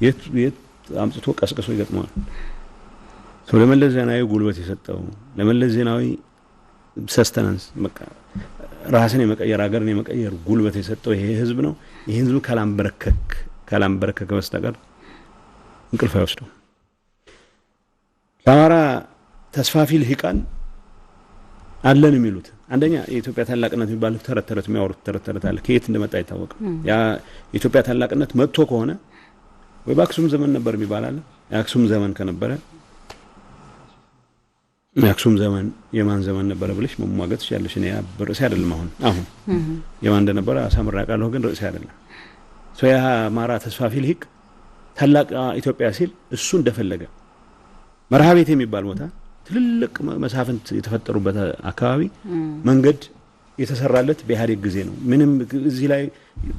የት የት አምጥቶ ቀስቅሶ ይገጥመዋል። ሰው ለመለስ ዜናዊ ጉልበት የሰጠው፣ ለመለስ ዜናዊ sustenance፣ በቃ ራስን የመቀየር፣ ሀገርን የመቀየር ጉልበት የሰጠው ይሄ ህዝብ ነው። ይሄ ህዝብ ካላንበረከክ በስተቀር እንቅልፍ አይወስደው። ለአማራ ተስፋፊ ልሂቃን አለን የሚሉት አንደኛ የኢትዮጵያ ታላቅነት የሚባል ተረት ተረት የሚያወሩት ተረት ተረት አለ። ከየት እንደመጣ አይታወቅም። ያ የኢትዮጵያ ታላቅነት መጥቶ ከሆነ ወይ በአክሱም ዘመን ነበር የሚባል አለ። የአክሱም ዘመን ከነበረ የአክሱም ዘመን የማን ዘመን ነበረ ብለሽ መሟገት ትችያለሽ። እኔ ርዕሴ አይደለም። አሁን የማን እንደነበረ አሳምሬ አውቃለሁ፣ ግን ርዕሴ አይደለም። So ያ አማራ ተስፋፊ ልሂቅ ታላቅ ኢትዮጵያ ሲል እሱ እንደፈለገ መርሃ ቤት የሚባል ቦታ፣ ትልልቅ መሳፍንት የተፈጠሩበት አካባቢ መንገድ የተሰራለት በኢህአዴግ ጊዜ ነው። ምንም እዚህ ላይ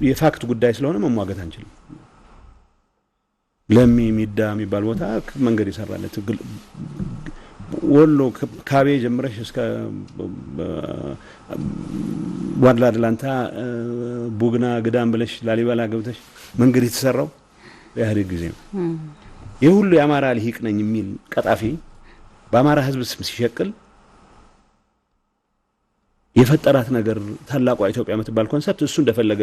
የ fact ጉዳይ ስለሆነ መሟገት አንችልም። ለሚ ሚዳ የሚባል ቦታ መንገድ የሰራለት፣ ወሎ ካቤ ጀምረሽ እስከ ዋድላ ደላንታ፣ ቡግና ግዳም ብለሽ ላሊበላ ገብተሽ መንገድ የተሰራው በኢህአዴግ ጊዜ ነው። ይህ ሁሉ የአማራ ልሂቅ ነኝ የሚል ቀጣፊ በአማራ ሕዝብ ስም ሲሸቅል የፈጠራት ነገር ታላቋ ኢትዮጵያ የምትባል concept እሱ እንደፈለገ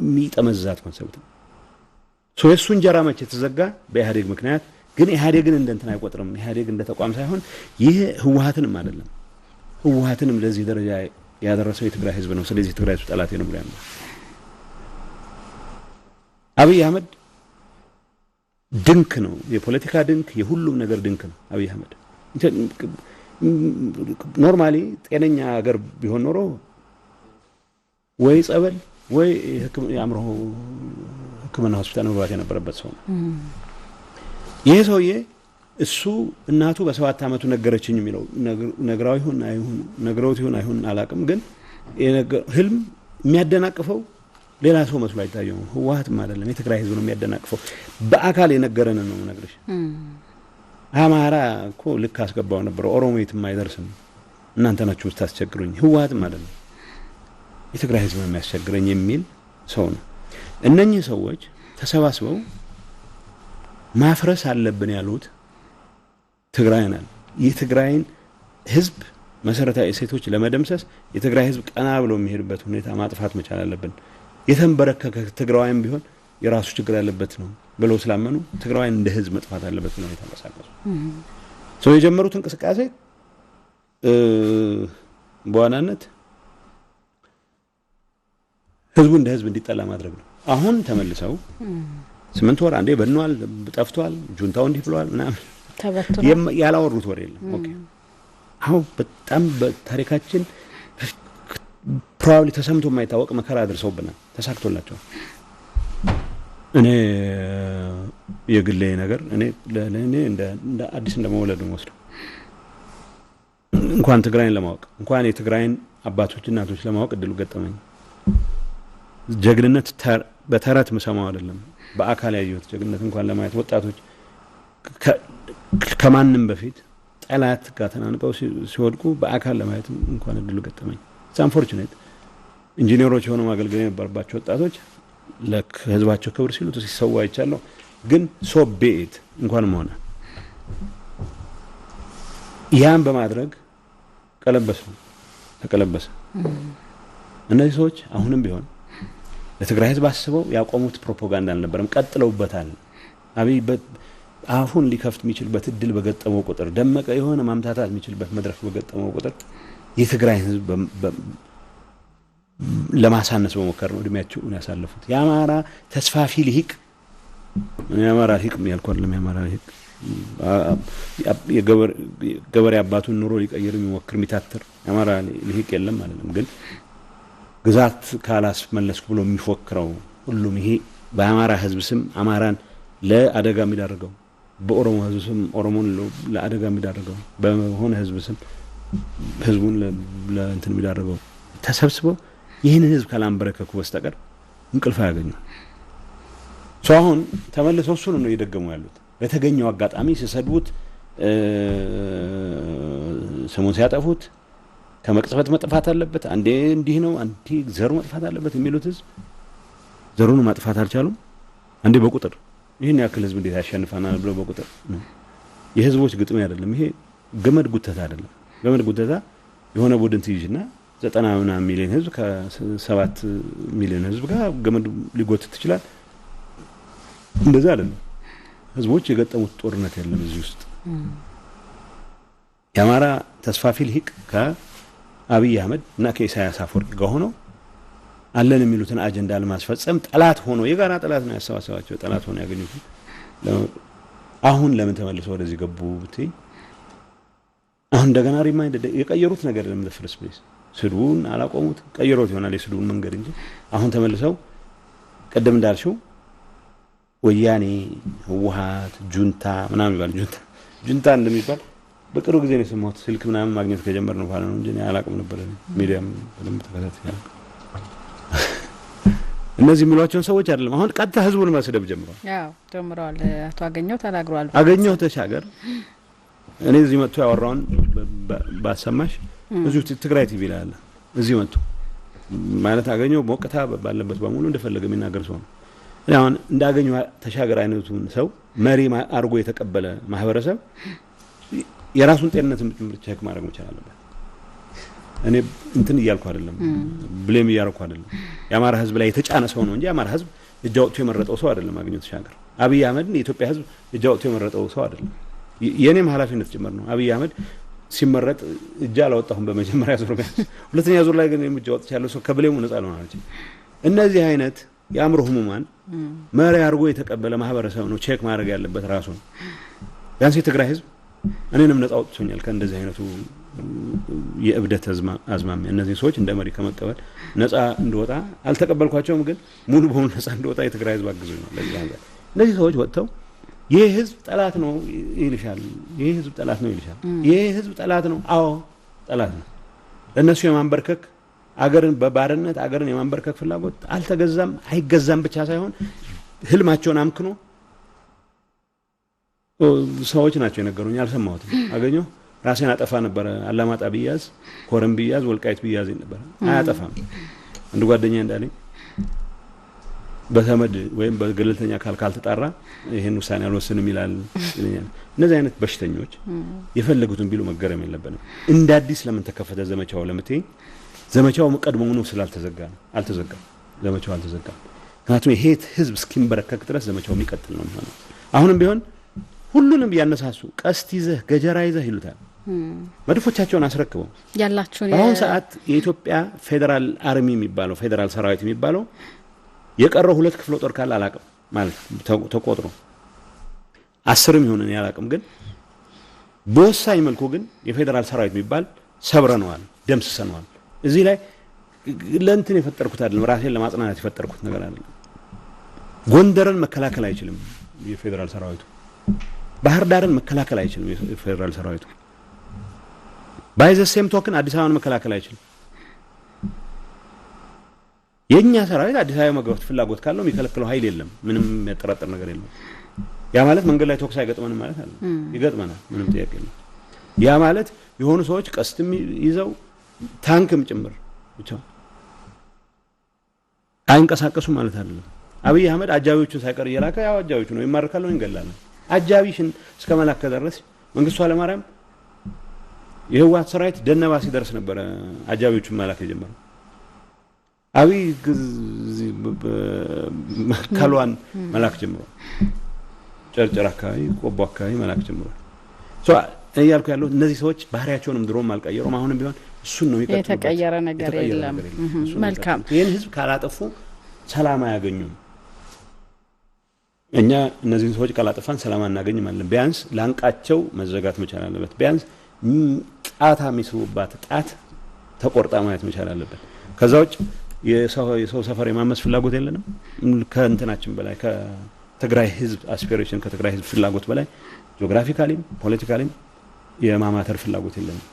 የሚጠመዛት concept ነው። So የእሱ እንጀራ መቼ ተዘጋ? በኢህአዴግ ምክንያት። ግን ኢህአዴግን እንደ እንትን አይቆጥርም። ኢህአዴግ እንደ ተቋም ሳይሆን ይህ ህወሀትንም አይደለም፣ ህወሀትንም ለዚህ ደረጃ ያደረሰው የትግራይ ህዝብ ነው። ስለዚህ የትግራይ ህዝብ ጠላቴ ነው ብሎ ያምናል። አብይ አህመድ ድንክ ነው። የፖለቲካ ድንክ፣ የሁሉም ነገር ድንክ ነው አብይ አህመድ። Normally ጤነኛ ሀገር ቢሆን ኖሮ ወይ ጸበል ወይ የአእምሮ ሕክምና ሆስፒታል መግባት የነበረበት ሰው ነው። ይሄ ሰውዬ እሱ እናቱ በ7 ዓመቱ ነገረችኝ የሚለው ነግራው ይሁን አይሁን፣ ነግረውት ይሁን አይሁን አላቅም፣ ግን ህልም የሚያደናቅፈው ሌላ ሰው መስሎ አይታየውም። ህወሀትም አይደለም፣ የትግራይ ህዝብ ነው የሚያደናቅፈው። በአካል የነገረንን ነው የምነግርሽ። አማራ እኮ ልክ አስገባው ነበር፣ ኦሮሞ የትም አይደርስም፣ እናንተ ናችሁ የምታስቸግሩኝ፣ ህወሀትም አይደለም፣ የትግራይ ህዝብ ነው የሚያስቸግረኝ የሚል ሰው ነው። እነኚህ ሰዎች ተሰባስበው ማፍረስ አለብን ያሉት ትግራይን አለ። የትግራይን ህዝብ መሰረታዊ እሴቶች ለመደምሰስ የትግራይ ህዝብ ቀና ብሎ የሚሄድበት ሁኔታ ማጥፋት መቻል አለብን። የተንበረከከ ትግራዋይም ቢሆን የራሱ ችግር ያለበት ነው ብለው ስላመኑ ትግራዋይን እንደ ህዝብ መጥፋት አለበት ብለው የተንቀሳቀሱ ሰው የጀመሩት እንቅስቃሴ በዋናነት ህዝቡ እንደ ህዝብ እንዲጠላ ማድረግ ነው። አሁን ተመልሰው 8 ወር አንዴ በኗል፣ ጠፍቷል፣ ጁንታው እንዲህ ብለዋል ምናምን ያላወሩት ወሬ የለም። Okay፣ አሁን በጣም በታሪካችን probably ተሰምቶ የማይታወቅ መከራ አድርሰውብናል። ተሳክቶላቸዋል። እኔ የግሌ ነገር እኔ ለእኔ እንደ አዲስ እንደ መውለድ ነው ወስደው። እንኳን ትግራይን ለማወቅ፣ እንኳን የትግራይን አባቶች እናቶች ለማወቅ እድሉ ገጠመኝ። ጀግንነት በተረት ምሰማው አይደለም፣ በአካል ያየሁት ጀግንነት እንኳን ለማየት፣ ወጣቶች ከማንም በፊት ጠላት ጋር ተናንቀው ሲወድቁ በአካል ለማየት እንኳን እድሉ ገጠመኝ። Unfortunate ኢንጂነሮች የሆኑ ማገልገል የነበረባቸው ወጣቶች ለህዝባቸው ክብር ሲሉ ሲሰዋ አይቻለሁ። ግን so be it፣ እንኳንም ሆነ። ያን በማድረግ ቀለበሱ፣ ተቀለበሰ። እነዚህ ሰዎች አሁንም ቢሆን ለትግራይ ህዝብ አስበው ያቆሙት ፕሮፓጋንዳ አልነበረም፣ ቀጥለውበታል። አብይ አፉን ሊከፍት የሚችልበት እድል በገጠመው ቁጥር፣ ደመቀ የሆነ ማምታታት የሚችልበት መድረክ በገጠመው ቁጥር የትግራይ ህዝብ ለማሳነስ በሞከር ነው እድሜያቸውን ያሳለፉት። የአማራ ተስፋፊ ልሂቅ፣ የአማራ ልሂቅ ያልኩ አይደለም። የአማራ ልሂቅ የገበሬ አባቱን ኑሮ ሊቀይር የሚሞክር የሚታትር የአማራ ልሂቅ የለም አይደለም። ግን ግዛት ካላስመለስኩ ብሎ የሚፎክረው ሁሉም፣ ይሄ በአማራ ህዝብ ስም አማራን ለአደጋ የሚዳርገው፣ በኦሮሞ ህዝብ ስም ኦሮሞን ለአደጋ የሚዳርገው፣ በሆነ ህዝብ ስም ህዝቡን ለእንትን የሚዳርገው ተሰብስበው ይህንን ህዝብ ካላንበረከኩ በስተቀር እንቅልፍ አያገኙ። ሰው አሁን ተመልሰው እሱን ነው እየደገሙ ያሉት። በተገኘው አጋጣሚ ሲሰድቡት፣ ስሙን ሲያጠፉት፣ ከመቅጽበት መጥፋት አለበት፣ አንዴ እንዲህ ነው፣ አንዴ ዘሩ መጥፋት አለበት የሚሉት ህዝብ ዘሩን ማጥፋት አልቻሉም። አንዴ በቁጥር ይህን ያክል ህዝብ እንዴት ያሸንፈናል ብለው በቁጥር የህዝቦች ግጥሚያ አይደለም። ይሄ ገመድ ጉተታ አይደለም። ገመድ ጉተታ የሆነ ቡድን ትይዥና 90 ምናምን ሚሊዮን ህዝብ ከ7 ሚሊዮን ህዝብ ጋር ገመድ ሊጎትት ይችላል። እንደዛ አይደለም። ህዝቦች የገጠሙት ጦርነት የለም እዚህ ውስጥ። የአማራ ተስፋፊ ልሂቅ ከአብይ አህመድ እና ከኢሳያስ አፈወርቂ ጋር ሆነው አለን የሚሉትን አጀንዳ ለማስፈጸም ጠላት ሆኖ፣ የጋራ ጠላት ነው ያሰባሰባቸው፣ ጠላት ሆኖ ያገኙትን። አሁን ለምን ተመልሰው ወደዚህ ገቡ ብትይ አሁን እንደገና remind የቀየሩት ነገር የለም። First place ስድቡን አላቆሙት፣ ቀይሮት ይሆናል የስድቡን መንገድ እንጂ አሁን ተመልሰው ቅድም እንዳልሽው ወያኔ፣ ህወሀት፣ ጁንታ ምናምን ይባል፣ ጁንታ ጁንታ እንደሚባል በቅርብ ጊዜ ነው የሰማሁት። ስልክ ምናምን ማግኘት ከጀመርን በኋላ ነው እንጂ እኔ አላቅም ነበር። ሚዲያም በደንብ ተከታትዬ እነዚህ የሚሏቸውን ሰዎች አይደለም። አሁን ቀጥታ ህዝቡን መስደብ ጀምረዋል። ያው ጀምረዋል። አቶ አገኘው ተናግረዋል። አገኘሁ ተሻገር እኔ እዚህ መጥቶ ያወራውን ባሰማሽ፣ እዚሁ ትግራይ ቲቪ ላይ አለ። እዚህ መጥቶ ማለት አገኘሁ ሞቅታ ባለበት በሙሉ እንደፈለገ የሚናገር ሰው ነው። እኔ አሁን እንደ አገኘሁ ተሻገር አይነቱን ሰው መሪ አድርጎ የተቀበለ ማህበረሰብ የራሱን ጤንነት ጭምር check ማድረግ መቻል አለበት። እኔ እንትን እያልኩ አይደለም፣ blame እያደረኩ አይደለም። የአማራ ህዝብ ላይ የተጫነ ሰው ነው እንጂ የአማራ ህዝብ እጅ አውጥቶ የመረጠው ሰው አይደለም። አገኘሁ ተሻገር፣ አብይ አህመድን የኢትዮጵያ ህዝብ እጅ አውጥቶ የመረጠው ሰው አይደለም። የእኔም ኃላፊነት ጭምር ነው። አብይ አህመድ ሲመረጥ እጅ አላወጣሁም በመጀመሪያ ዙር ቢያንስ፣ ሁለተኛ ዙር ላይ ግን እጅ አውጥቻለሁ። ሰው ከ blame ኡ ነጻ ልሆን አልችልም። እነዚህ አይነት የአእምሮ ህሙማን መሪ አድርጎ የተቀበለ ማህበረሰብ ነው check ማድረግ ያለበት ራሱ ነው። ቢያንስ የትግራይ ህዝብ እኔንም ነጻ አውጥቶኛል ከእንደዚህ አይነቱ የእብደት አዝማሚያ። እነዚህ ሰዎች እንደ መሪ ከመቀበል ነጻ እንድወጣ፣ አልተቀበልኳቸውም፣ ግን ሙሉ በሙሉ ነጻ እንድወጣ የትግራይ ህዝብ አግዞኛል። ለዚህ አንጻር እነዚህ ሰዎች ወጥተው ይህ ህዝብ ጠላት ነው ይልሻል። ይህ ህዝብ ጠላት ነው ይልሻል። ይህ ህዝብ ጠላት ነው። አዎ ጠላት ነው። ለእነሱ የማንበርከክ፣ አገርን በባርነት አገርን የማንበርከክ ፍላጎት አልተገዛም፣ አይገዛም ብቻ ሳይሆን ህልማቸውን አምክኖ፣ ሰዎች ናቸው የነገሩኝ፣ አልሰማሁትም። አገኘሁ ራሴን አጠፋ ነበረ። አላማጣ ብያዝ፣ ኮረም ብያዝ፣ ወልቃይት ብያዝ ነበረ። አያጠፋም። አንድ ጓደኛ እንዳለኝ በተመድ ወይም በገለልተኛ አካል ካልተጣራ ይህን ውሳኔ አልወስንም ይላል ይለኛል። እነዚህ አይነት በሽተኞች የፈለጉትን ቢሉ መገረም የለብንም። እንደ አዲስ ለምን ተከፈተ ዘመቻው ለምትይኝ ዘመቻው ቀድሞውኑ ስላልተዘጋ ነው። አልተዘጋም፣ ዘመቻው አልተዘጋም። ምክንያቱም ይሄ ህዝብ እስኪንበረከክ ድረስ ዘመቻው የሚቀጥል ነው የሚሆነው። አሁንም ቢሆን ሁሉንም እያነሳሱ ቀስት ይዘህ ገጀራ ይዘህ ይሉታል። መድፎቻቸውን አስረክበው ያላችሁን በአሁን ሰዓት የኢትዮጵያ ፌዴራል army የሚባለው፣ ፌዴራል ሰራዊት የሚባለው የቀረው ሁለት ክፍለ ጦር ካለ አላቅም፣ ማለት ተቆጥሮ 10ም ይሁን እኔ አላቅም። ግን በወሳኝ መልኩ ግን የፌዴራል ሰራዊት የሚባል ሰብረነዋል፣ ደምስሰነዋል። እዚህ ላይ ለእንትን የፈጠርኩት አይደለም፣ ራሴን ለማጽናናት የፈጠርኩት ነገር አይደለም። ጎንደርን መከላከል አይችልም የፌዴራል ሰራዊቱ። ባህር ዳርን መከላከል አይችልም የፌዴራል ሰራዊቱ። By the same token አዲስ አበባን መከላከል አይችልም። የእኛ ሰራዊት አዲስ አበባ መግባት ፍላጎት ካለው የሚከለክለው ኃይል የለም። ምንም የሚያጠራጥር ነገር የለም። ያ ማለት መንገድ ላይ ተኩስ አይገጥመንም ማለት አይደለም። ይገጥመናል፣ ምንም ጥያቄ የለም። ያ ማለት የሆኑ ሰዎች ቀስትም ይዘው ታንክም ጭምር ብቻ አይንቀሳቀሱም ማለት አይደለም። አብይ አህመድ አጃቢዎቹን ሳይቀር እየላከ፣ ያው አጃቢዎቹ ነው ይማርካሉ፣ እንገላለን። አጃቢሽን እስከ መላክ ከደረስ፣ መንግስቱ ኃይለማርያም የህወሓት ሰራዊት ደነባ ሲደርስ ነበረ አጃቢዎቹን መላክ የጀመረው። አብይ ከሏን መላክ ጀምሯል። ጨርጨር አካባቢ፣ ቆቦ አካባቢ መላክ ጀምሯል። እያልኩ ያለሁት እነዚህ ሰዎች ባህሪያቸውንም ድሮም አልቀየሩም። አሁንም ቢሆን እሱን ነው የሚቀጥሉበት። የተቀየረ ነገር የተቀየረ የለም። ነገር የለም። እሱን ነው መልካም። የሚቀጥሉት። ይህን ህዝብ ካላጠፉ ሰላም አያገኙም። እኛ እነዚህን ሰዎች ካላጠፋን ሰላም አናገኝም አለን። ቢያንስ ላንቃቸው መዘጋት መቻል አለበት። ቢያንስ ጣታ የሚስቡባት ጣት ተቆርጣ ማየት መቻል አለበት። ከዛ ውጭ የሰው ሰፈር የማመስ ፍላጎት የለንም። ከእንትናችን በላይ፣ ከትግራይ ህዝብ aspiration፣ ከትግራይ ህዝብ ፍላጎት በላይ geographically ም politically ም የማማተር ፍላጎት የለንም።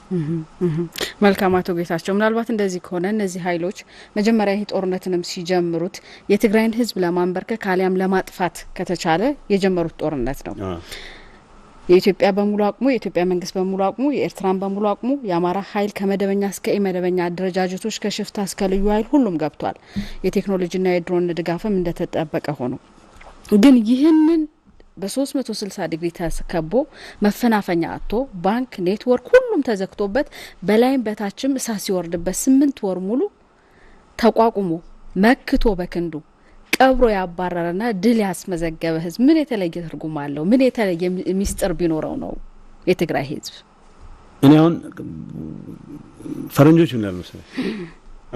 መልካም አቶ ጌታቸው፣ ምናልባት እንደዚህ ከሆነ እነዚህ ኃይሎች መጀመሪያ ይህ ጦርነትንም ሲጀምሩት የትግራይን ህዝብ ለማንበርከክ አሊያም ለማጥፋት ከተቻለ የጀመሩት ጦርነት ነው። የኢትዮጵያ በሙሉ አቅሙ፣ የኢትዮጵያ መንግስት በሙሉ አቅሙ፣ የኤርትራን በሙሉ አቅሙ፣ የአማራ ኃይል ከመደበኛ እስከ ኢመደበኛ አደረጃጀቶች፣ ከሽፍታ እስከ ልዩ ኃይል ሁሉም ገብቷል። የቴክኖሎጂና የድሮን ድጋፍም እንደተጠበቀ ሆኖ ግን ይህንን በ360 ዲግሪ ተከቦ፣ መፈናፈኛ አጥቶ፣ ባንክ፣ ኔትወርክ ሁሉም ተዘግቶበት፣ በላይም በታችም እሳት ሲወርድበት 8 ወር ሙሉ ተቋቁሞ፣ መክቶ፣ በክንዱ ቀብሮ ያባረረና ድል ያስመዘገበ ህዝብ ምን የተለየ ትርጉም አለው? ምን የተለየ ሚስጥር ቢኖረው ነው የትግራይ ህዝብ? እኔ አሁን ፈረንጆች ምን ይላሉ መሰለኝ፣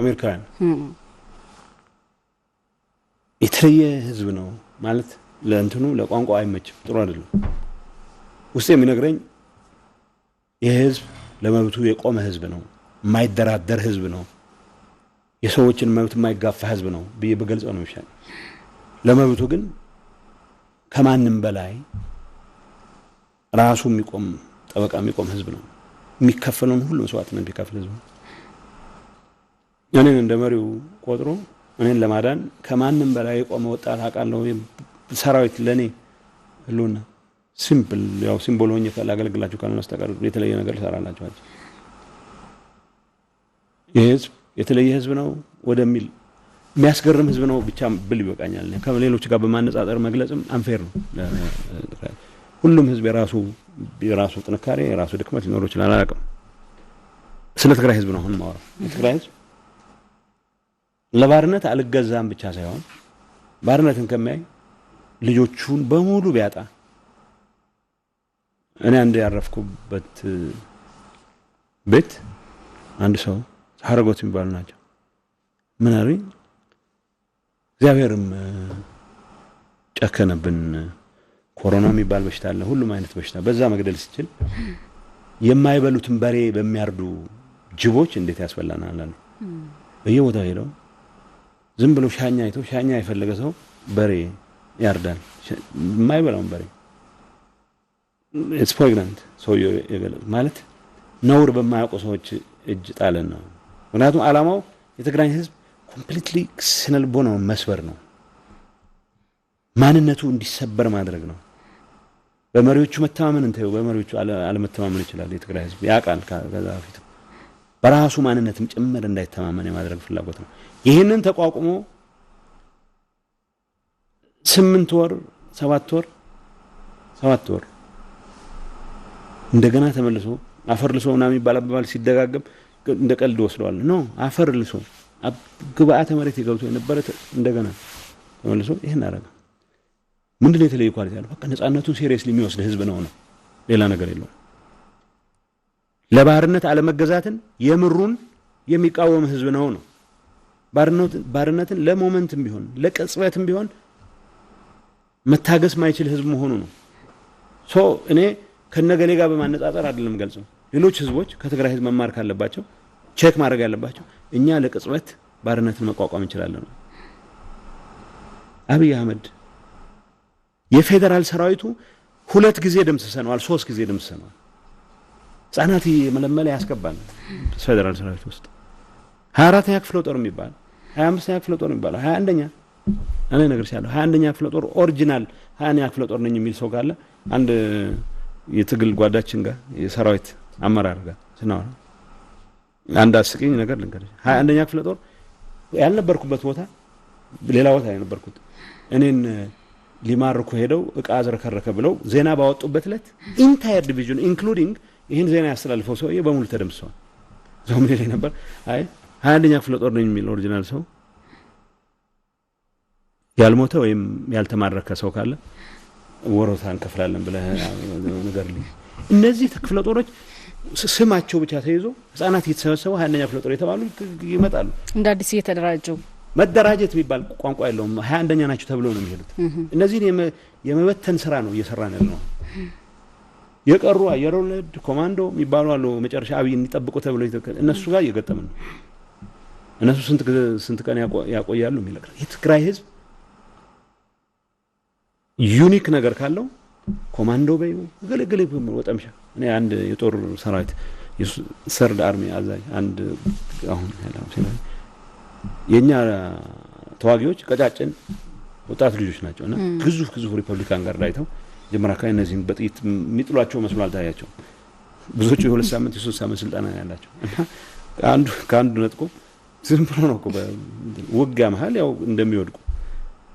አሜሪካውያን የተለየ ህዝብ ነው ማለት ለእንትኑ ለቋንቋ አይመችም፣ ጥሩ አይደለም። ውስጥ የሚነግረኝ ይህ ህዝብ ለመብቱ የቆመ ህዝብ ነው፣ የማይደራደር ህዝብ ነው፣ የሰዎችን መብት የማይጋፋ ህዝብ ነው ብዬ ብገልጸው ነው የሚሻለው። ለመብቱ ግን ከማንም በላይ ራሱ የሚቆም፣ ጠበቃ የሚቆም ህዝብ ነው። የሚከፈለውን ሁሉ መስዋዕትነት የሚከፍል ህዝብ ነው። እኔን እንደ መሪው ቆጥሮ እኔን ለማዳን ከማንም በላይ የቆመ ወጣት አውቃለሁ። ሰራዊት ለእኔ ህልውና simple ያው symbol ሆኜ ላገለግላችሁ ካልሆነ በስተቀር የተለየ ነገር ልሰራላችሁ። ይህ ህዝብ የተለየ ህዝብ ነው ወደሚል፣ የሚያስገርም ህዝብ ነው ብቻ ብል ይበቃኛል። ከሌሎች ጋር በማነጻጸር መግለጽም unfair ነው። ሁሉም ህዝብ የራሱ የራሱ ጥንካሬ፣ የራሱ ድክመት ሊኖረው ይችላል። አላውቅም። ስለ ትግራይ ህዝብ ነው አሁን የማወራው። የትግራይ ህዝብ ለባርነት አልገዛም ብቻ ሳይሆን ባርነትን ከሚያይ ልጆቹን በሙሉ ቢያጣ፣ እኔ አንድ ያረፍኩበት ቤት አንድ ሰው ሀረጎት የሚባሉ ናቸው። ምን አሉኝ? እግዚአብሔርም ጨከነብን። ኮሮና የሚባል በሽታ አለ፣ ሁሉም አይነት በሽታ በዛ መግደል ሲችል የማይበሉትን በሬ በሚያርዱ ጅቦች እንዴት ያስበላናል አሉ። በየቦታው ሄደው ዝም ብሎ ሻኛ አይተው ሻኛ የፈለገ ሰው በሬ ያርዳል፣ የማይበላውን በሬ። It's poignant። ሰውየው የገለጹት ማለት ነውር በማያውቁ ሰዎች እጅ ጣለን ነው። ምክንያቱም ዓላማው የትግራይ ህዝብ completely ስነልቦናውን መስበር ነው። ማንነቱ እንዲሰበር ማድረግ ነው። በመሪዎቹ መተማመን እንተው፣ በመሪዎቹ አለመተማመን ይችላል። የትግራይ ህዝብ ያውቃል። ከዛ በፊት በራሱ ማንነትም ጭምር እንዳይተማመን የማድረግ ፍላጎት ነው። ይህንን ተቋቁሞ 8 ወር፣ 7 ወር፣ 7 ወር እንደገና ተመልሶ አፈር ልሶ ምናምን የሚባል አባባል ሲደጋገም እንደ ቀልድ ወስደዋል። No፣ አፈር ልሶ ግብአተ መሬት ገብቶ የነበረ እንደገና ተመልሶ ይህን አረገ። ምንድን ነው የተለየ quality ያለው? በቃ ነጻነቱን seriously የሚወስድ ህዝብ ነው። ሌላ ነገር የለውም። ለባርነት አለመገዛትን የምሩን የሚቃወም ህዝብ ነው። ባርነትን ለ moment ም ቢሆን፣ ለቅጽበትም ቢሆን መታገስ ማይችል ህዝብ መሆኑ ነው። So እኔ ከነገሌ ጋር በማነጻጸር አይደለም ገልጸው። ሌሎች ህዝቦች ከትግራይ ህዝብ መማር ካለባቸው፣ check ማድረግ ያለባቸው እኛ ለቅጽበት ባርነትን መቋቋም እንችላለን ነው። አብይ አህመድ የፌዴራል ሰራዊቱ ሁለት ጊዜ ደምስሰነዋል፣ ሶስት ጊዜ ደምስሰነዋል። ህጻናት የመለመለ ያስገባል ፌዴራል ሰራዊት ውስጥ። 24ኛ ክፍለ ጦር የሚባል፣ 25ኛ ክፍለ ጦር የሚባል፣ 21ኛ፣ እኔ ነገር ሲያለሁ 21ኛ ክፍለ ጦር original 21ኛ ክፍለ ጦር ነኝ የሚል ሰው ካለ፣ አንድ የትግል ጓዳችን ጋር፣ የሰራዊት አመራር ጋር ስናወራ አንድ አስቂኝ ነገር ልንገርሽ። 21ኛ ክፍለ ጦር ያልነበርኩበት ቦታ፣ ሌላ ቦታ የነበርኩት፣ እኔን ሊማርኩ ሄደው እቃ አዝረከረከ ብለው ዜና ባወጡበት ዕለት entire division including ይህን ዜና ያስተላልፈው ሰውዬ በሙሉ ተደምስሰዋል። ሰው ምን ይለኝ ነበር? አይ፣ 21ኛ ክፍለ ጦር ነኝ የሚል original ሰው፣ ያልሞተ ወይም ያልተማረከ ሰው ካለ ወሮታ እንከፍላለን ብለህ ንገርልኝ። እነዚህ ክፍለ ጦሮች ስማቸው ብቻ ተይዞ ህጻናት እየተሰበሰቡ 21ኛ ክፍለ ጦር የተባሉ ይመጣሉ። እንደ አዲስ እየተደራጁ። መደራጀት የሚባል ቋንቋ የለውም። 21ኛ ናቸው ተብለው ነው የሚሄዱት። እነዚህን የመበተን ስራ ነው እየሰራን ያለ ነው። የቀሩ አየር ወለድ፣ ኮማንዶ የሚባሉ አሉ። መጨረሻ አብይ እንዲጠብቁ ተብሎ እነሱ ጋር እየገጠምን ነው። እነሱ ስንት ቀን ያቆያሉ የሚል የትግራይ ህዝብ unique ነገር ካለው ኮማንዶ በዩ ገለገለ ወጠምሻ፣ እኔ አንድ የጦር ሰራዊት Third Army አዛዥ አንድ አሁን የእኛ ተዋጊዎች ቀጫጭን ወጣት ልጆች ናቸው እና ግዙፍ ግዙፍ Republican Guard አይተው መጀመሪያ አካባቢ እነዚህም በጥይት የሚጥሏቸው መስሎ አልታያቸው። ብዙዎቹ የ2 ሳምንት፣ የ3 ሳምንት ስልጠና ያላቸው እና አንዱ ከአንዱ ነጥቆ ዝም ብሎ ነው እኮ ውጊያ መሀል ያው እንደሚወድቁ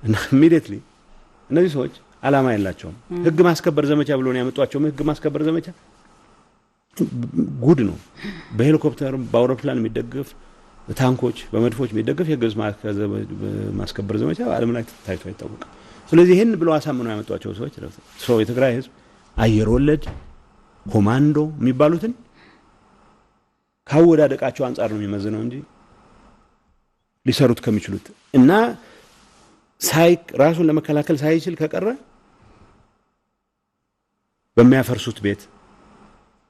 እና immediately እነዚህ ሰዎች አላማ የላቸውም። ህግ ማስከበር ዘመቻ ብሎ ነው ያመጧቸው። ህግ ማስከበር ዘመቻ ጉድ ነው። በሄሊኮፕተር፣ በአውሮፕላን የሚደገፍ፣ በታንኮች፣ በመድፎች የሚደገፍ የህግ ማስከበር ዘመቻ በዓለም ላይ ታይቶ አይታወቅም። ስለዚህ ይህን ብለው አሳምነው ያመጧቸው ሰዎች ሰው የትግራይ ህዝብ አየር ወለድ፣ ኮማንዶ የሚባሉትን ካወዳደቃቸው አንጻር ነው የሚመዝነው እንጂ ሊሰሩት ከሚችሉት እና ሳይ ራሱን ለመከላከል ሳይችል ከቀረ በሚያፈርሱት ቤት፣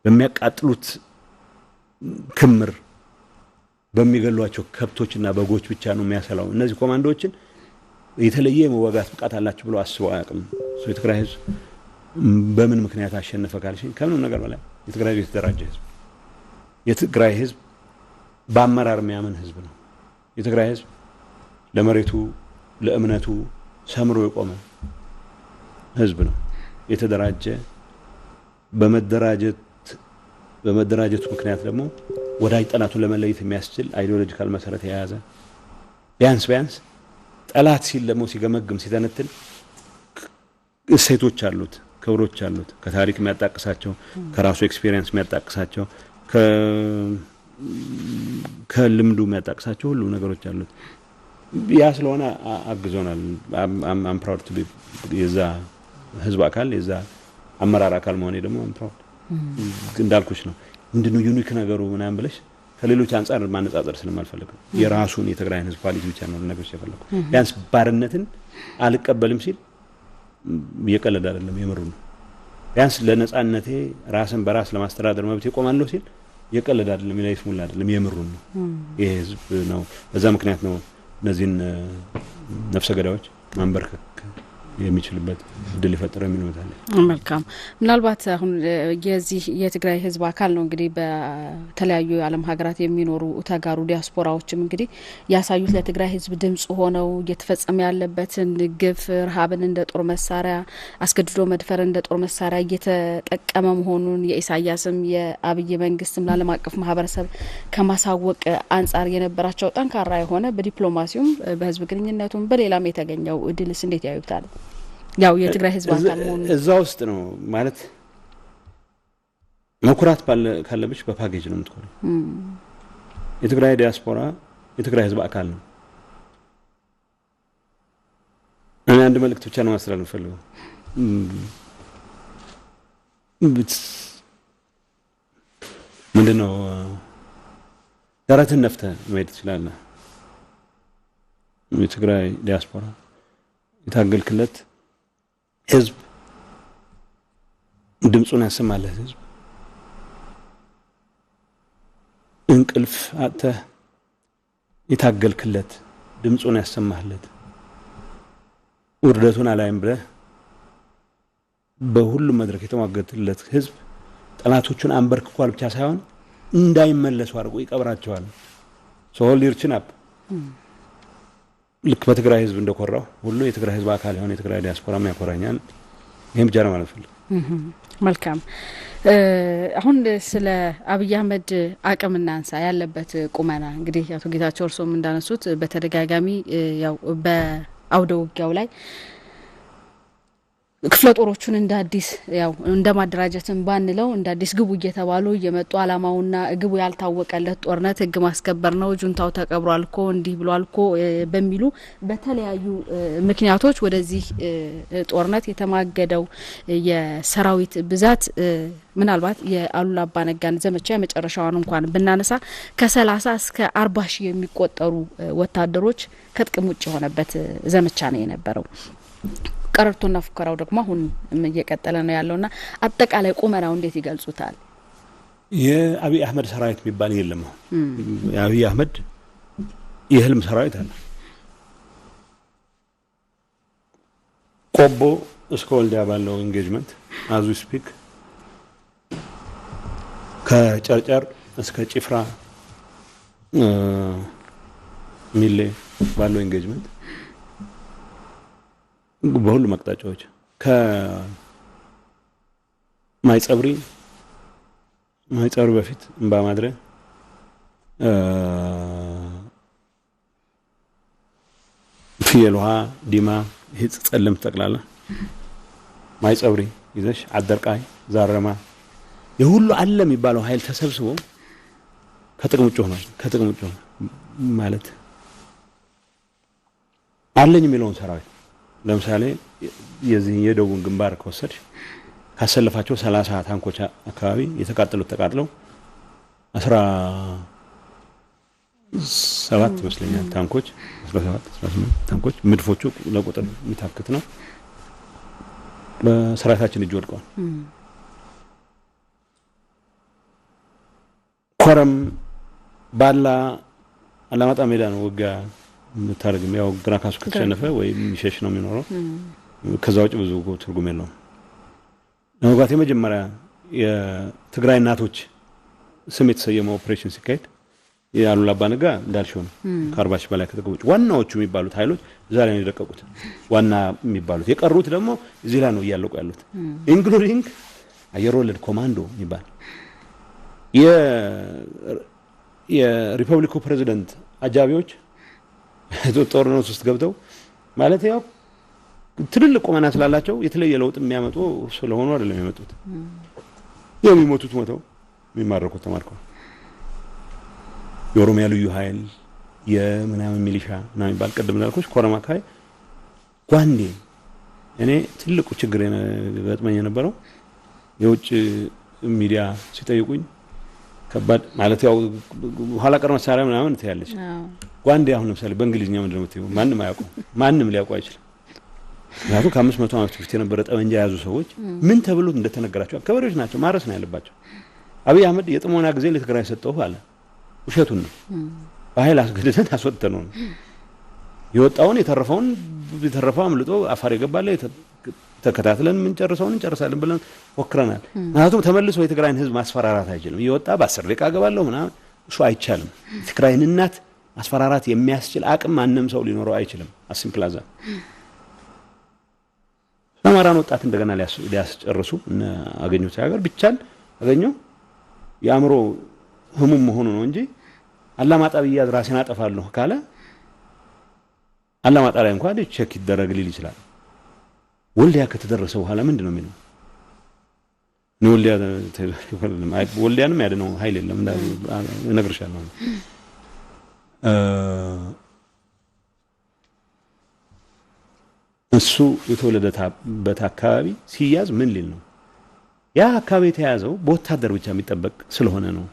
በሚያቃጥሉት ክምር፣ በሚገሏቸው ከብቶችና በጎች ብቻ ነው የሚያሰላው። እነዚህ ኮማንዶዎችን የተለየ የመዋጋት ብቃት አላቸው ብሎ አስበው አያውቅም። የትግራይ ህዝብ በምን ምክንያት አሸነፈ ካልሽኝ፣ ከምንም ነገር በላይ የትግራይ ህዝብ የተደራጀ ህዝብ፣ የትግራይ ህዝብ በአመራር የሚያምን ህዝብ ነው። የትግራይ ህዝብ ለመሬቱ፣ ለእምነቱ ሰምሮ የቆመ ህዝብ ነው። የተደራጀ፣ በመደራጀቱ ምክንያት ደግሞ ወዳጅ ጠላቱን ለመለየት የሚያስችል ideological መሰረት የያዘ፣ ቢያንስ ቢያንስ ጠላት ሲል ደግሞ ሲገመግም፣ ሲተነትን እሴቶች አሉት፣ ክብሮች አሉት። ከታሪክ የሚያጣቅሳቸው፣ ከራሱ experience የሚያጣቅሳቸው፣ ከልምዱ የሚያጣቅሳቸው ሁሉ ነገሮች አሉት። ያ ስለሆነ አግዞናል። I'm proud to be የዛ ህዝብ አካል፣ የዛ አመራር አካል መሆኔ ደግሞ I'm proud። እንዳልኩሽ ነው። ምንድነው unique ነገሩ ምናምን ብለሽ ከሌሎች አንጻር ማነጻጸር ስለማልፈልግ ነው። የራሱን የትግራይን ህዝብ quality ብቻ ነው ልነግርሽ የፈለኩት። ቢያንስ ባርነትን አልቀበልም ሲል እየቀለደ አይደለም፣ የምሩ ነው። ቢያንስ ለነጻነቴ፣ ራስን በራስ ለማስተዳደር መብት ይቆማለሁ ሲል እየቀለደ አይደለም፣ ይስሙላ አይደለም፣ የምሩን ነው። ይሄ ህዝብ ነው። በዛ ምክንያት ነው እነዚህን ነፍሰ ገዳዮች ማንበርከክ የሚችልበት እድል የፈጠረው የሚል እምነት አለ። መልካም። ምናልባት አሁን የዚህ የትግራይ ህዝብ አካል ነው እንግዲህ በተለያዩ የዓለም ሀገራት የሚኖሩ ተጋሩ ዲያስፖራዎችም እንግዲህ ያሳዩት ለትግራይ ህዝብ ድምጽ ሆነው እየተፈጸመ ያለበትን ግፍ፣ ረሃብን እንደ ጦር መሳሪያ፣ አስገድዶ መድፈር እንደ ጦር መሳሪያ እየተጠቀመ መሆኑን የኢሳያስም የአብይ መንግስትም ለዓለም አቀፍ ማህበረሰብ ከማሳወቅ አንጻር የነበራቸው ጠንካራ የሆነ በዲፕሎማሲውም፣ በህዝብ ግንኙነቱም፣ በሌላም የተገኘው ድልስ እንዴት ያዩታል? ያው የትግራይ ህዝብ አካል መሆኑ እዛ ውስጥ ነው ማለት መኩራት ካለብሽ በፓኬጅ ነው የምትኮሪው። የትግራይ ዲያስፖራ የትግራይ ህዝብ አካል ነው። እኔ አንድ መልእክት ብቻ ነው ማስተላለፍ የምፈልገው። ምንድን ነው፣ ደረትን ነፍተህ መሄድ ትችላለህ። የትግራይ ዲያስፖራ፣ የታገልክለት ህዝብ፣ ድምፁን ያሰማለት ህዝብ፣ እንቅልፍ አጥተህ የታገልክለት፣ ድምፁን ያሰማህለት፣ ውርደቱን አላይም ብለህ በሁሉም መድረክ የተሟገትለት ህዝብ ጠላቶቹን አንበርክኳል ብቻ ሳይሆን እንዳይመለሱ አድርጎ ይቀብራቸዋል። So hold your chin up። ልክ በትግራይ ህዝብ እንደኮራው ሁሉ የትግራይ ህዝብ አካል የሆነ የትግራይ ዲያስፖራም ያኮራኛል። ይህም ብቻ ነው ማለት ፈልግ። መልካም። አሁን ስለ አብይ አህመድ አቅም እናንሳ። ያለበት ቁመና እንግዲህ አቶ ጌታቸው እርስዎም እንዳነሱት በተደጋጋሚ ያው በአውደ ውጊያው ላይ ክፍለ ጦሮቹን እንደ አዲስ ያው እንደ ማደራጀትም ባንለው እንደ አዲስ ግቡ እየተባሉ እየመጡ አላማውና ግቡ ያልታወቀለት ጦርነት ህግ ማስከበር ነው፣ ጁንታው ተቀብሯል እኮ፣ እንዲህ ብሏል እኮ በሚሉ በተለያዩ ምክንያቶች ወደዚህ ጦርነት የተማገደው የሰራዊት ብዛት ምናልባት የአሉላ አባነጋን ዘመቻ የመጨረሻዋን እንኳን ብናነሳ ከ30 እስከ 40 ሺህ የሚቆጠሩ ወታደሮች ከጥቅም ውጭ የሆነበት ዘመቻ ነው የነበረው። ቀረርቶና ፉከራው ደግሞ አሁን እየቀጠለ ነው ያለውና አጠቃላይ ቁመናው እንዴት ይገልጹታል? የአብይ አህመድ ሰራዊት የሚባል የለም። አሁን የአብይ አህመድ የህልም ሰራዊት አለ። ቆቦ እስከ ወልዲያ ባለው engagement as we speak፣ ከጨርጨር እስከ ጭፍራ ሚሌ ባለው engagement፣ በሁሉም አቅጣጫዎች ከማይጸብሪ፣ ማይጸብሪ በፊት እምባ ማድረ፣ ፍየል ውሃ፣ ዲማ፣ ይሄ ጸለምት ጠቅላላ ማይጸብሪ ይዘሽ አደርቃይ፣ ዛረማ የሁሉ አለ የሚባለው ኃይል ተሰብስቦ ከጥቅም ውጭ ሆኗል። ከጥቅም ውጭ ሆኗል ማለት አለኝ የሚለውን ሰራዊት ለምሳሌ የዚህ የደቡብን ግንባር ከወሰድሽ ካሰለፋቸው 30 ታንኮች አካባቢ የተቃጠሉት ተቃጥለው 17 ይመስለኛል ታንኮች፣ 17 18 ታንኮች፣ መድፎቹ ለቁጥር የሚታክት ነው፣ በሰራዊታችን እጅ ወድቀዋል። ኮረም፣ ባላ፣ አላማጣ ሜዳ ነው ውጊያ የምታደርግም። ያው ግራ ካሱ ከተሸነፈ ወይ የሚሸሽ ነው የሚኖረው። ከዛ ውጭ ብዙ ትርጉም የለውም። ለመግባት የመጀመሪያ የትግራይ እናቶች ስም የተሰየመው ኦፕሬሽን ሲካሄድ የአሉላ አባ ነጋ እንዳልሽው ነው። ከ40 ሺህ በላይ ከጥቅም ውጭ ዋናዎቹ የሚባሉት ኃይሎች እዛ ላይ ነው የደቀቁት። ዋና የሚባሉት የቀሩት ደግሞ እዚህ ላይ ነው እያለቁ ያሉት። Including አየር ወለድ ኮማንዶ የሚባል የሪፐብሊኩ ፕሬዚደንት አጃቢዎች ጦርነት ውስጥ ገብተው፣ ማለት ያው ትልልቅ ቁመና ስላላቸው የተለየ ለውጥ የሚያመጡ ስለሆኑ አይደለም የመጡት። የሚሞቱት ሞተው የሚማረኩት ተማርከው። የኦሮሚያ ልዩ ኃይል የምናምን ሚሊሻ ምናምን የሚባል ቅድም እንዳልኩሽ ኮረም አካባቢ ጓንዴ እኔ ትልቁ ችግር ገጥመኝ የነበረው የውጭ ሚዲያ ሲጠይቁኝ ከባድ ማለት ያው ኋላ ቀር መሳሪያ ምናምን ትያለች። ጓንዴ አሁን ለምሳሌ በእንግሊዝኛ ምንድን ነው የምትይው? ማንም አያውቀው፣ ማንም ሊያውቀው አይችልም። ምክንያቱም ከ500 ዓመት በፊት የነበረ ጠመንጃ የያዙ ሰዎች ምን ተብሎ እንደተነገራቸው ገበሬዎች ናቸው፣ ማረስ ነው ያለባቸው። አብይ አህመድ የጥሞና ጊዜ ለትግራይ ሰጠው አለ። ውሸቱን ነው። በኃይል አስገድደን አስወጥተነው ነው የወጣውን። የተረፈውን የተረፈው አምልጦ አፋር የገባለ ተከታትለን የምንጨርሰውን እንጨርሳለን ብለን ሞክረናል። ምክንያቱም ተመልሶ የትግራይን ሕዝብ ማስፈራራት አይችልም። እየወጣ በ10 ደቂቃ እገባለሁ ምናምን እሱ አይቻልም። የትግራይን እናት ማስፈራራት የሚያስችል አቅም ማንም ሰው ሊኖረው አይችልም። As simple as that። የአማራን ወጣት እንደገና ሊያስጨርሱ እነ አገኘሁ ተሻገር ቢቻል አገኘሁ የአእምሮ ህሙም መሆኑ ነው እንጂ አላማጣ ብያዝ ራሴን አጠፋለሁ ካለ አላማጣ ላይ እንኳን check ይደረግ ሊል ይችላል። ወልዲያ ከተደረሰ በኋላ ምንድን ነው የሚለው? ወልዲያ ወልዲያንም ያድነው ኃይል የለም፣ እነግርሻለሁ። እሱ የተወለደበት አካባቢ ሲያዝ ምን ሊል ነው? ያ አካባቢ የተያዘው በወታደር ብቻ የሚጠበቅ ስለሆነ ነው።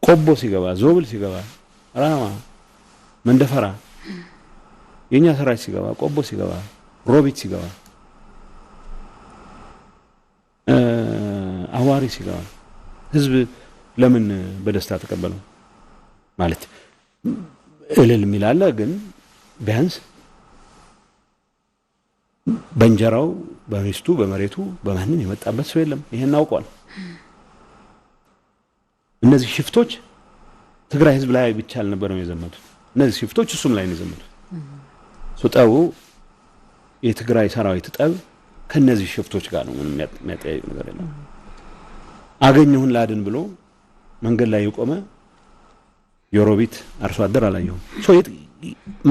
ቆቦ ሲገባ፣ ዞብል ሲገባ፣ ራማ፣ መንደፈራ የእኛ ሰራዊት ሲገባ፣ ቆቦ ሲገባ፣ ሮቢት ሲገባ፣ አዋሪ ሲገባ ህዝብ ለምን በደስታ ተቀበለው? ማለት እልል የሚል አለ፣ ግን ቢያንስ በእንጀራው፣ በሚስቱ፣ በመሬቱ፣ በማንም የመጣበት ሰው የለም። ይሄን አውቋል። እነዚህ ሽፍቶች ትግራይ ህዝብ ላይ ብቻ አልነበረም የዘመቱት። እነዚህ ሽፍቶች እሱም ላይ ነው የዘመቱት። ጠቡ የትግራይ ሰራዊት ጠብ ከነዚህ ሽፍቶች ጋር ነው። ምንም የሚያጠያይቅ ነገር የለም። አገኘሁን ላድን ብሎ መንገድ ላይ የቆመ የሮቢት አርሶ አደር አላየሁም።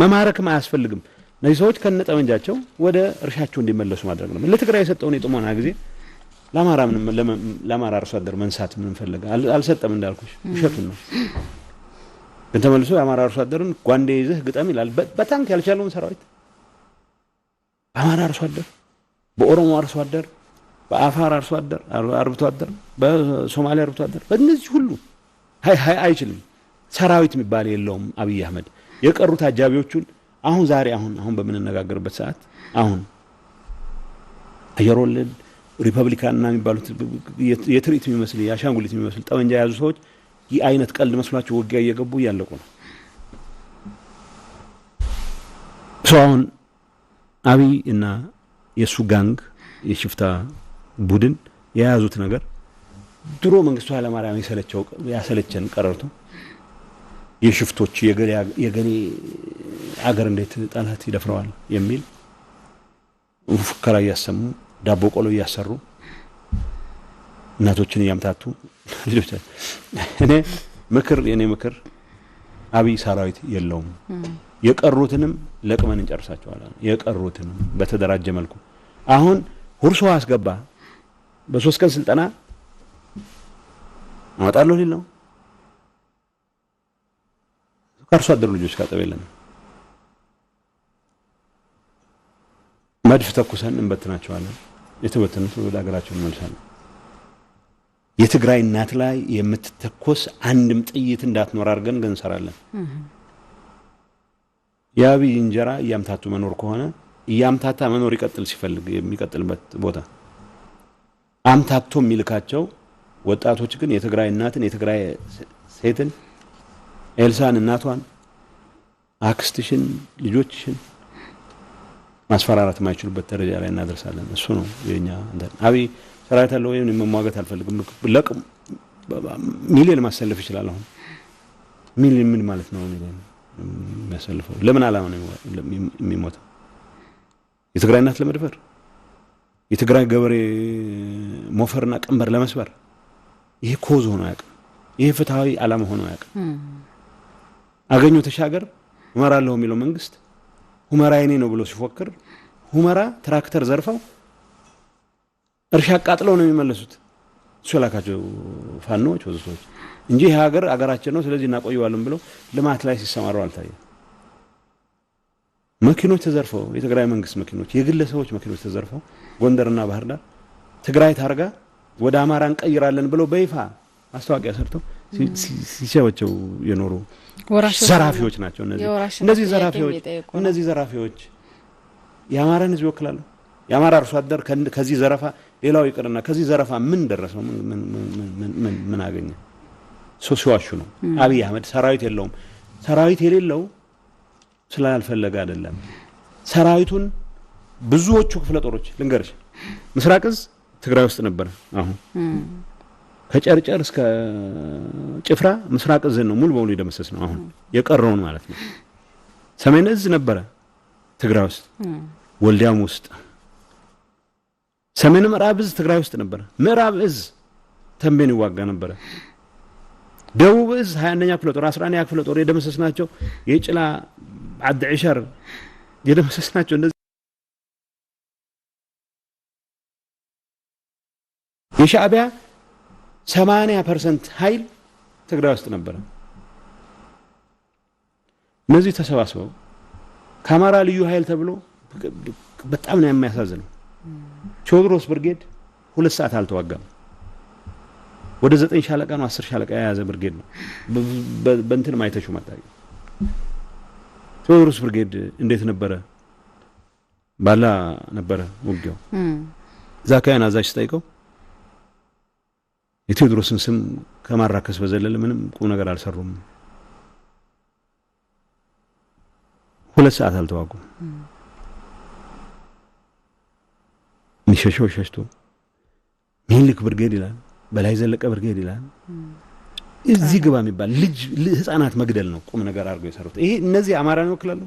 መማረክም አያስፈልግም። እነዚህ ሰዎች ከነጠመንጃቸው ወደ እርሻቸው እንዲመለሱ ማድረግ ነው። ለትግራይ የሰጠውን የጥሞና ጊዜ ለአማራ ምንም ለአማራ አርሶ አደር መንሳት ምን ፈለገ? አልሰጠም። እንዳልኩሽ ውሸቱን ነው። ግን ተመልሶ የአማራ አርሶ አደርን ጓንዴ ይዘህ ግጠም ይላል። በታንክ ያልቻለውን ሰራዊት በአማራ አርሶ አደር፣ በኦሮሞ አርሶ አደር፣ በአፋር አርሶ አደር አርብቶ አደር፣ በሶማሊያ አርብቶ አደር፣ በእነዚህ ሁሉ አይችልም። ሰራዊት የሚባል የለውም አብይ አህመድ። የቀሩት አጃቢዎቹን አሁን ዛሬ አሁን አሁን በምንነጋገርበት ሰዓት አሁን አየር ወለድ ሪፐብሊካን የሚባሉት የትርኢት የሚመስል የአሻንጉሊት የሚመስል ጠመንጃ የያዙ ሰዎች ይህ አይነት ቀልድ መስሏቸው ውጊያ እየገቡ እያለቁ ነው። ሰው አሁን አብይ እና የእሱ gang የሽፍታ ቡድን የያዙት ነገር ድሮ መንግስቱ ኃይለማርያም የሰለቸው ያሰለቸን ቀረርቶ የሽፍቶች የገሌ አገር እንዴት ጠላት ይደፍረዋል የሚል ፉከራ እያሰሙ፣ ዳቦ ቆሎ እያሰሩ፣ እናቶችን እያምታቱ ልጆች እኔ ምክር የኔ ምክር አብይ ሰራዊት የለውም። የቀሩትንም ለቅመን እንጨርሳቸዋለን። የቀሩትንም በተደራጀ መልኩ አሁን ሁርሶ አስገባ በ3 ቀን ስልጠና አወጣለሁ ሊል ነው። ከአርሶ አደሩ ልጆች ጋር ጠብ የለንም። መድፍ ተኩሰን እንበትናቸዋለን። የተበተኑት ወደ ሀገራቸው እንመልሳለን። የትግራይ እናት ላይ የምትተኮስ አንድም ጥይት እንዳትኖር አድርገን ግን እንሰራለን። የአብይ እንጀራ እያምታቱ መኖር ከሆነ እያምታታ መኖር ይቀጥል ሲፈልግ የሚቀጥልበት ቦታ አምታቶ የሚልካቸው ወጣቶች ግን የትግራይ እናትን፣ የትግራይ ሴትን፣ ኤልሳን እናቷን፣ አክስትሽን፣ ልጆችሽን ማስፈራራት የማይችሉበት ደረጃ ላይ እናደርሳለን። እሱ ነው የኛ እንትን። አብይ ሰራዊት አለው ወይም መሟገት አልፈልግም። ለቅም ሚሊዮን ማሰለፍ ይችላል። አሁን ሚሊዮን ምን ማለት ነው? ሚሊዮን የሚያሰልፈው ለምን ዓላማ ነው የሚሞተው? የትግራይ እናት ለመድፈር፣ የትግራይ ገበሬ ሞፈርና ቀንበር ለመስበር። ይሄ cause ሆኖ አያውቅም። ይሄ ፍትሃዊ ዓላማ ሆኖ አያውቅም። አገኘሁ ተሻገር እመራለሁ የሚለው መንግስት ሁመራ የኔ ነው ብሎ ሲፎክር ሁመራ ትራክተር ዘርፈው እርሻ አቃጥለው ነው የሚመለሱት። እሱ የላካቸው ፋኖዎች ወዘቶች እንጂ ይህ ሀገር አገራችን ነው ስለዚህ እናቆየዋለን ብለው ልማት ላይ ሲሰማሩ አልታየም። መኪኖች ተዘርፈው፣ የትግራይ መንግስት መኪኖች፣ የግለሰቦች መኪኖች ተዘርፈው ጎንደርና ባህር ዳር ትግራይ ታርጋ ወደ አማራ እንቀይራለን ብለው በይፋ ማስታወቂያ ሰርተው ሲቸበቸው የኖሩ ዘራፊዎች ናቸው። እነዚህ ዘራፊዎች፣ እነዚህ ዘራፊዎች የአማራን ህዝብ ይወክላሉ? የአማራ አርሶ አደር ከዚህ ዘረፋ፣ ሌላው ይቅርና ከዚህ ዘረፋ ምን ደረሰው? ምን ምን አገኘ? ሰው ሲዋሹ ነው። አብይ አህመድ ሰራዊት የለውም። ሰራዊት የሌለው ስላልፈለገ አይደለም። ሰራዊቱን ብዙዎቹ ክፍለ ጦሮች ልንገርሽ፣ ምስራቅ እዝ ትግራይ ውስጥ ነበረ። አሁን ከጨርጨር እስከ ጭፍራ ምስራቅ እዝን ነው ሙሉ በሙሉ የደመሰስ ነው። አሁን የቀረውን ማለት ነው። ሰሜን እዝ ነበረ ትግራይ ውስጥ፣ ወልዲያም ውስጥ። ሰሜን ምዕራብ እዝ ትግራይ ውስጥ ነበረ። ምዕራብ እዝ ተንቤን ይዋጋ ነበረ። ደቡብ እዝ 21ኛ ክፍለ ጦር፣ 11ኛ ክፍለ ጦር የደመሰስ ናቸው። የጭላ ዓዲ ዕሸር የደመሰስ ናቸው። እንደዚህ የሻዕቢያ 80% ኃይል ትግራይ ውስጥ ነበረ። እነዚህ ተሰባስበው ከአማራ ልዩ ኃይል ተብሎ በጣም ነው የሚያሳዝነው። ቴዎድሮስ ብርጌድ 2 ሰዓት አልተዋጋም። ወደ 9 ሻለቃ ነው 10 ሻለቃ የያዘ ብርጌድ ነው። በእንትን ማይተሹ ማጣቂ ቴዎድሮስ ብርጌድ እንዴት ነበረ? ባላ ነበረ ውጊያው። እዛ አካባቢ አዛዥ ስጠይቀው የቴዎድሮስን ስም ከማራከስ በዘለለ ምንም ቁም ነገር አልሰሩም። 2 ሰዓት አልተዋጉም። የሚሸሸው ሸሽቶ ሚኒልክ ብርጌድ ይላል፣ በላይ ዘለቀ ብርጌድ ይላል። እዚህ ግባ የሚባል ልጅ ህፃናት መግደል ነው ቁም ነገር አድርገው የሰሩት። ይሄ እነዚህ አማራን ይወክላሉ?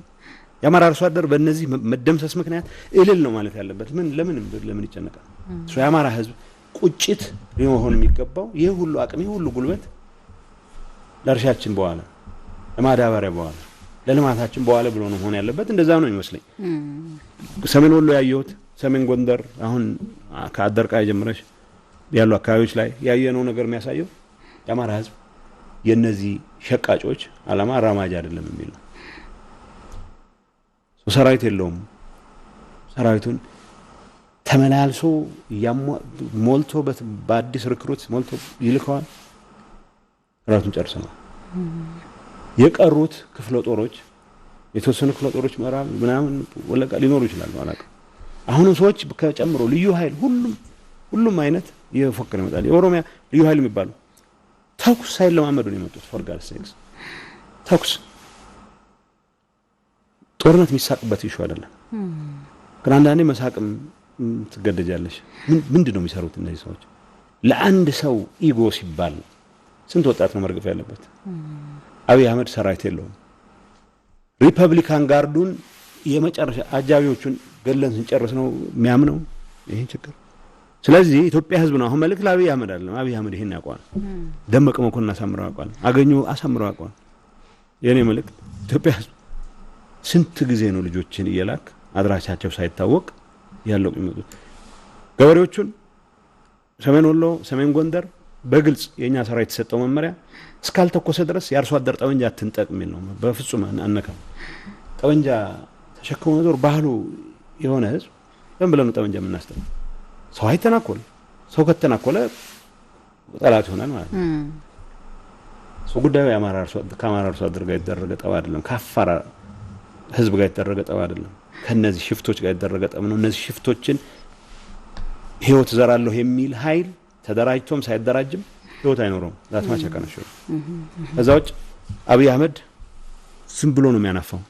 የአማራ አርሶ አደር በእነዚህ መደምሰስ ምክንያት እልል ነው ማለት ያለበት። ምን ለምን ለምን ይጨነቃል? እሱ የአማራ ህዝብ ቁጭት ሊሆን የሚገባው ይህ ሁሉ አቅም፣ ይህ ሁሉ ጉልበት ለእርሻችን በኋላ፣ ለማዳበሪያ በኋላ፣ ለልማታችን በኋላ ብሎ ነው መሆን ያለበት። እንደዛ ነው ይመስለኝ። ሰሜን ወሎ ያየሁት፣ ሰሜን ጎንደር አሁን ከአደርቃ ጀምረሽ ያሉ አካባቢዎች ላይ ያየነው ነገር የሚያሳየው የአማራ ህዝብ የነዚህ ሸቃጮች አላማ አራማጅ አይደለም የሚል ነው። ሰራዊት የለውም። ሰራዊቱን ተመላልሶ ሞልቶ በአዲስ recruit ሞልቶ ይልከዋል። ሰራዊቱን ጨርሰናል። የቀሩት ክፍለ ጦሮች፣ የተወሰኑ ክፍለ ጦሮች ምዕራብ ምናምን ወለጋ ሊኖሩ ይችላሉ፣ አላውቅም። አሁንም ሰዎች ከጨምሮ ልዩ ኃይል ሁሉም ሁሉም አይነት እየፎከረ ይመጣል። የኦሮሚያ ልዩ ኃይል የሚባሉ ተኩስ ሳይለማመዱ ነው የመጡት። For God's sakes፣ ተኩስ ጦርነት የሚሳቅበት issue አይደለም። ግን አንዳንዴ መሳቅም ትገደጃለሽ። ምንድን ነው የሚሰሩት እነዚህ ሰዎች? ለአንድ ሰው ego ሲባል ስንት ወጣት ነው መርገፍ ያለበት? አብይ አህመድ ሰራዊት የለውም። Republican Guard ኡን የመጨረሻ አጃቢዎቹን ገለን ስንጨርስ ነው የሚያምነው ይህን ችግር። ስለዚህ ኢትዮጵያ ህዝብ ነው አሁን መልእክት ለአብይ አህመድ አይደለም። አብይ አህመድ ይሄን ያውቀዋል። ደመቀ መኮንን አሳምረው ያውቀዋል። አገኘሁ አሳምረው ያውቀዋል። የእኔ መልእክት ኢትዮጵያ ህዝብ ስንት ጊዜ ነው ልጆችን እየላክ አድራሻቸው ሳይታወቅ ያለቁ የሚመጡት? ገበሬዎቹን ሰሜን ወሎ፣ ሰሜን ጎንደር በግልጽ የእኛ ሰራዊት የተሰጠው መመሪያ እስካልተኮሰ ድረስ የአርሶ አደር ጠመንጃ አትንጠቅ የሚል ነው። በፍጹም አነካም። ጠመንጃ ተሸክሞ መዞር ባህሉ የሆነ ህዝብ ለምን ብለን ነው ጠመንጃ የምናስጠው? ሰው አይተናኮል። ሰው ከተናኮለ ጠላት ይሆናል ማለት ነው። ሰው ጉዳዩ ከአማራ አርሶ አደር ጋር የተደረገ ጠብ አይደለም። ከአፋር ህዝብ ጋር የተደረገ ጠብ አይደለም። ከነዚህ ሽፍቶች ጋር የተደረገ ጠብ ነው። እነዚህ ሽፍቶችን ህይወት እዘራለሁ የሚል ኃይል ተደራጅቶም ሳይደራጅም ህይወት አይኖረውም። That much ያቀነሽ። ከዛ ውጭ አብይ አህመድ ዝም ብሎ ነው የሚያናፋው።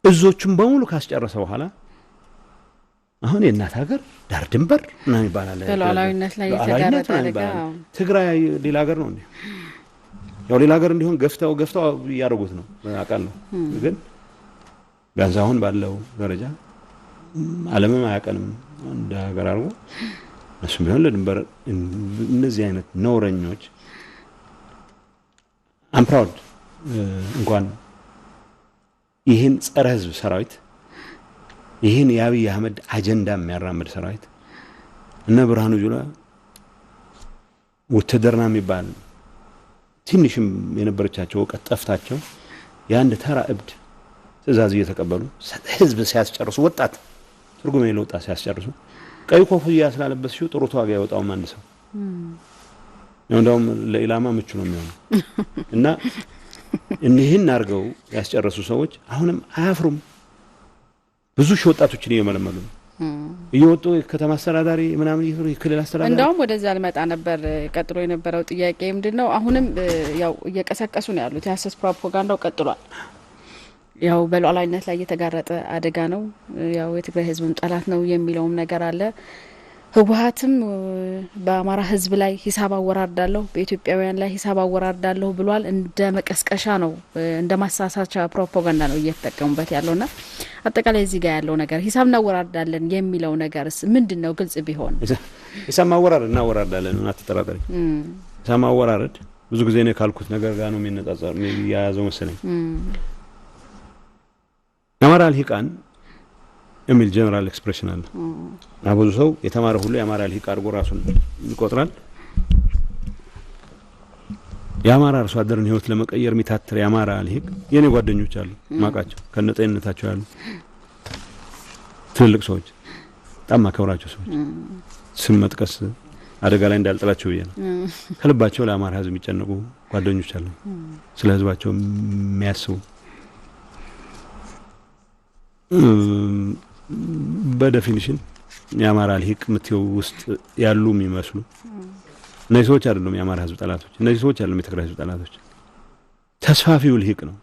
እዞቹን በሙሉ ካስጨረሰ በኋላ አሁን የእናት ሀገር ዳር ድንበር ምናምን ይባላል። በሉዓላዊነት ላይ የተጋረጠ አደጋ። ትግራይ ሌላ ሀገር ነው እንዴ? ያው ሌላ ሀገር እንዲሆን ገፍተው ገፍተው እያደረጉት ነው አውቃለሁ። ግን ቢያንስ አሁን ባለው ደረጃ ዓለምም አያቀንም እንደ ሀገር አድርጎ፣ እሱም ቢሆን ለድንበር እነዚህ አይነት ነውረኞች፣ I'm proud እንኳን ይህን ጸረ ህዝብ ሰራዊት፣ ይህን የአብይ አህመድ አጀንዳ የሚያራምድ ሰራዊት፣ እነ ብርሃኑ ጁላ ውትድርና የሚባል ትንሽም የነበረቻቸው እውቀት ጠፍታቸው የአንድ ተራ እብድ ትእዛዝ እየተቀበሉ ህዝብ ሲያስጨርሱ፣ ወጣት፣ ትርጉም የሌለው ወጣት ሲያስጨርሱ፣ ቀይ ኮፍያ ስላለበስሽው ጥሩ ተዋጊ አይወጣውም አንድ ሰው። እንደውም ለኢላማ ምቹ ነው የሚሆነው። እና እኒህን አድርገው ያስጨረሱ ሰዎች አሁንም አያፍሩም። ብዙ ሺህ ወጣቶችን እየመለመሉ ነው፣ እየወጡ ከተማ አስተዳዳሪ ምናምን፣ የክልል አስተዳዳሪ። እንደውም ወደዛ ልመጣ ነበር። ቀጥሎ የነበረው ጥያቄ ምንድን ነው? አሁንም ያው እየቀሰቀሱ ነው ያሉት። የሀሰት ፕሮፓጋንዳው ቀጥሏል። ያው በሉዓላዊነት ላይ የተጋረጠ አደጋ ነው፣ ያው የትግራይ ህዝብም ጠላት ነው የሚለውም ነገር አለ። ህወሀትም በአማራ ህዝብ ላይ ሂሳብ አወራርዳለሁ፣ በኢትዮጵያውያን ላይ ሂሳብ አወራርዳለሁ ብሏል። እንደ መቀስቀሻ ነው፣ እንደ ማሳሳቻ ፕሮፓጋንዳ ነው እየተጠቀሙበት ያለውና አጠቃላይ እዚህ ጋር ያለው ነገር ሂሳብ እናወራርዳለን የሚለው ነገርስ ምንድን ነው? ግልጽ ቢሆን። ሂሳብ ማወራረድ እናወራርዳለን፣ አትጠራጠሪ። ሂሳብ ማወራረድ ብዙ ጊዜ እኔ ካልኩት ነገር ጋር ነው የሚነጻጸር፣ የሚያያዘው መሰለኝ። የአማራ ልሂቃን የሚል general expression አለ። ብዙ ሰው የተማረ ሁሉ የአማራ ልሂቅ አድርጎ ራሱን ይቆጥራል። የአማራ አርሶ አደርን ህይወት ለመቀየር የሚታትር የአማራ ልሂቅ የእኔ ጓደኞች አሉ፣ ማቃቸው ከነ ጤንነታቸው ያሉ ትልልቅ ሰዎች፣ በጣም ማከብራቸው ሰዎች፣ ስም መጥቀስ አደጋ ላይ እንዳልጥላቸው ብዬ ነው። ከልባቸው ለአማራ ህዝብ የሚጨነቁ ጓደኞች አሉ፣ ስለ ህዝባቸው የሚያስቡ፣ በ definition የአማራ ልሂቅ ምትየው ውስጥ ያሉ የሚመስሉ። እነዚህ ሰዎች አይደሉም የአማራ ህዝብ ጠላቶች። እነዚህ ሰዎች አይደሉም የትግራይ ህዝብ ጠላቶች። ተስፋፊው ልሂቅ ነው።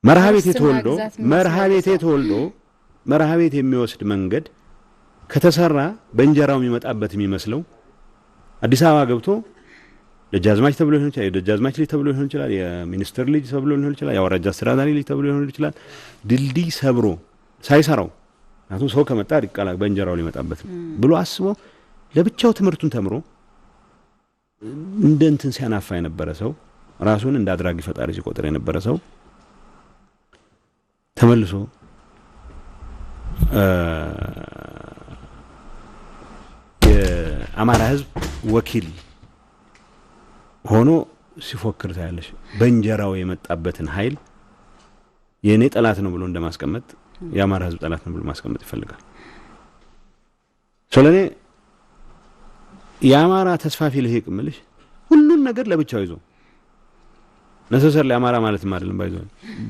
መርሃ ቤቴ ተወልዶ፣ መርሃ ቤቴ ተወልዶ መርሃ ቤት የሚወስድ መንገድ ከተሰራ በእንጀራው የሚመጣበት የሚመስለው፣ አዲስ አበባ ገብቶ ደጃዝማች ተብሎ ሊሆን ይችላል፣ የደጃዝማች ልጅ ተብሎ ሊሆን ይችላል፣ የሚኒስትር ልጅ ተብሎ ሊሆን ይችላል፣ የአውራጃ አስተዳዳሪ ልጅ ተብሎ ሊሆን ይችላል። ድልድይ ሰብሮ ሳይሰራው፣ ምክንያቱም ሰው ከመጣ ዲቃላ በእንጀራው ሊመጣበት ነው ብሎ አስቦ ለብቻው ትምህርቱን ተምሮ እንደ እንትን ሲያናፋ የነበረ ሰው፣ ራሱን እንደ አድራጊ ፈጣሪ ሲቆጥር የነበረ ሰው ተመልሶ የአማራ ሕዝብ ወኪል ሆኖ ሲፎክር ታያለሽ። በእንጀራው የመጣበትን ኃይል የእኔ ጠላት ነው ብሎ እንደማስቀመጥ የአማራ ሕዝብ ጠላት ነው ብሎ ማስቀመጥ ይፈልጋል። ስለኔ የአማራ ተስፋፊ ልሂቅ ምልሽ ሁሉን ነገር ለብቻው ይዞ necessarily አማራ ማለትም አይደለም። ባይዞ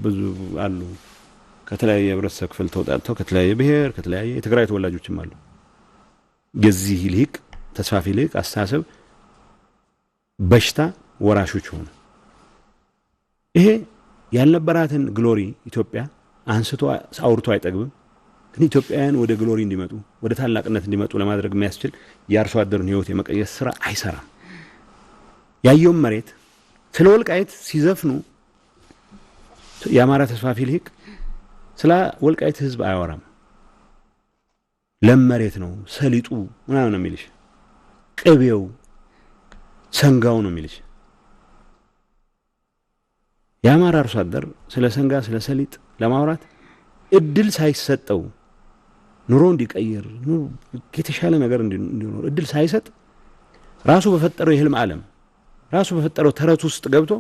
ብዙ አሉ፣ ከተለያየ የህብረተሰብ ክፍል ተውጣጥተው፣ ከተለያየ ብሔር፣ ከተለያየ የትግራይ ተወላጆችም አሉ። የዚህ ልሂቅ፣ ተስፋፊ ልሂቅ አስተሳሰብ በሽታ ወራሾች ሆኑ። ይሄ ያልነበራትን glory ኢትዮጵያ አንስቶ አውርቶ አይጠግብም። ግን ኢትዮጵያውያን ወደ glory እንዲመጡ፣ ወደ ታላቅነት እንዲመጡ ለማድረግ የሚያስችል የአርሶ አደሩን ህይወት የመቀየስ ስራ አይሰራም። ያየውን መሬት ስለ ወልቃይት ሲዘፍኑ የአማራ ተስፋፊ ልሂቅ ስለ ወልቃይት ህዝብ አያወራም። ለም መሬት ነው፣ ሰሊጡ ምናምን ነው የሚልሽ፣ ቅቤው ሰንጋው ነው የሚልሽ። የአማራ አርሶ አደር ስለ ሰንጋ፣ ስለ ሰሊጥ ለማውራት እድል ሳይሰጠው፣ ኑሮ እንዲቀይር፣ የተሻለ ነገር እንዲኖር እድል ሳይሰጥ፣ ራሱ በፈጠረው የህልም ዓለም፣ ራሱ በፈጠረው ተረት ውስጥ ገብቶ፣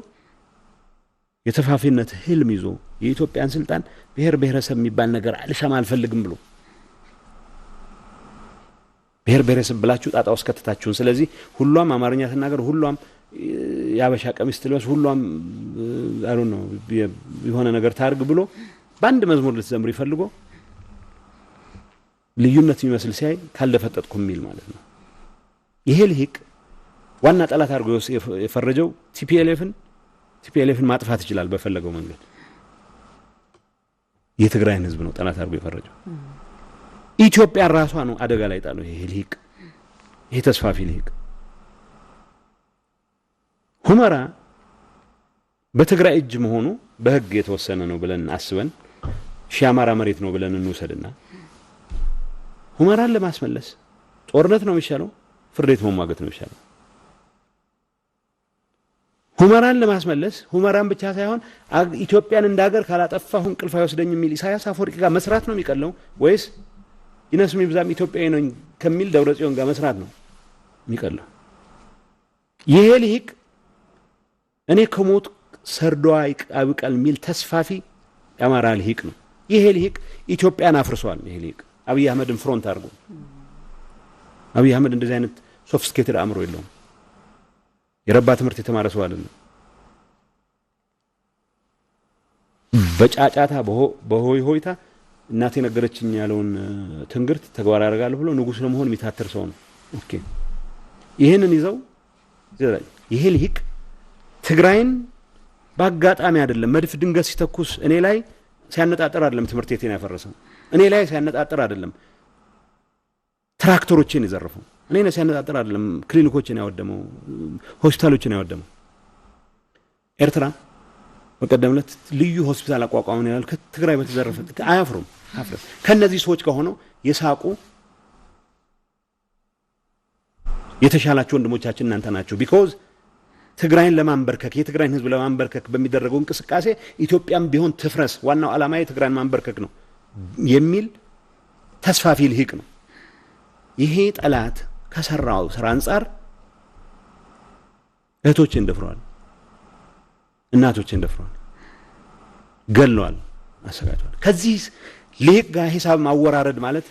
የተፋፊነት ህልም ይዞ፣ የኢትዮጵያን ስልጣን ብሔር ብሔረሰብ የሚባል ነገር አልሰማ አልፈልግም ብሎ፣ ብሔር ብሔረሰብ ብላችሁ ጣጣ ውስጥ ከተታችሁን፣ ስለዚህ ሁሏም አማርኛ ትናገር፣ ሁሏም የአበሻ ቀሚስ ትልበስ፣ ሁሏም አይ ነው የሆነ ነገር ታርግ ብሎ በአንድ መዝሙር ልትዘምር ይፈልጎ ልዩነት የሚመስል ሲያይ ካልደፈጠጥኩ የሚል ማለት ነው። ይሄ ልሂቅ ዋና ጠላት አድርጎ የፈረጀው TPLF ን፣ TPLF ን ማጥፋት ይችላል በፈለገው መንገድ። የትግራይን ህዝብ ነው ጠላት አድርጎ የፈረጀው። ኢትዮጵያን ራሷ ነው አደጋ ላይ ጣለው ይሄ ልሂቅ፣ ይሄ ተስፋፊ ልሂቅ። ሁመራ በትግራይ እጅ መሆኑ በህግ የተወሰነ ነው ብለን አስበን ሺህ አማራ መሬት ነው ብለን እንውሰድና ሁመራን ለማስመለስ ጦርነት ነው የሚሻለው፣ ፍርድ ቤት መሟገት ነው የሚሻለው? ሁመራን ለማስመለስ ሁመራን ብቻ ሳይሆን ኢትዮጵያን እንደ ሀገር ካላጠፋሁ እንቅልፍ አይወስደኝ የሚል ኢሳያስ አፈወርቂ ጋር መስራት ነው የሚቀለው ወይስ ይነስም ይብዛም ኢትዮጵያዊ ነኝ ከሚል ደብረ ጽዮን ጋር መስራት ነው የሚቀለው? ይሄ ልሂቅ እኔ ከሞት ሰርዶ አይብቀል የሚል ተስፋፊ የአማራ ልሂቅ ነው። ይሄ ልሂቅ ኢትዮጵያን አፍርሷል። ይሄ ልሂቅ አብይ አህመድን front አድርጎ፣ አብይ አህመድ እንደዚህ አይነት sophisticated አእምሮ የለውም። የረባ ትምህርት የተማረ ሰው አይደለም። በጫጫታ፣ በሆይ ሆይታ እናቴ ነገረችኝ ያለውን ትንግርት ተግባራዊ ያደርጋለሁ ብሎ ንጉስ ለመሆን የሚታትር ሰው ነው። Okay፣ ይህንን ይዘው ይሄ ልሂቅ ትግራይን በአጋጣሚ አይደለም፣ መድፍ ድንገት ሲተኩስ እኔ ላይ ሲያነጣጠር አይደለም ትምህርት ቤቴን ያፈረሰው፣ እኔ ላይ ሲያነጣጠር አይደለም ትራክተሮችን የዘረፈው፣ እኔ ላይ ሲያነጣጠር አይደለም ክሊኒኮችን ያወደመው፣ ሆስፒታሎችን ያወደመው። ኤርትራ በቀደም ዕለት ልዩ ሆስፒታል አቋቋምን ይላል። ከትግራይ በተዘረፈ አያፍሩም። ከእነዚህ ሰዎች ከሆነው የሳቁ የተሻላቸው ወንድሞቻችን እናንተ ናቸው። Because ትግራይን ለማንበርከክ፣ የትግራይን ህዝብ ለማንበርከክ በሚደረገው እንቅስቃሴ ኢትዮጵያም ቢሆን ትፍረስ፣ ዋናው ዓላማ የትግራይን ማንበርከክ ነው የሚል ተስፋፊ ልሂቅ ነው። ይሄ ጠላት ከሰራው ስራ አንጻር እህቶችን ደፍረዋል፣ እናቶችን ደፍረዋል፣ ገለዋል፣ አሰቃይተዋል። ከዚህ ልሂቅ ጋር ሂሳብ ማወራረድ ማለት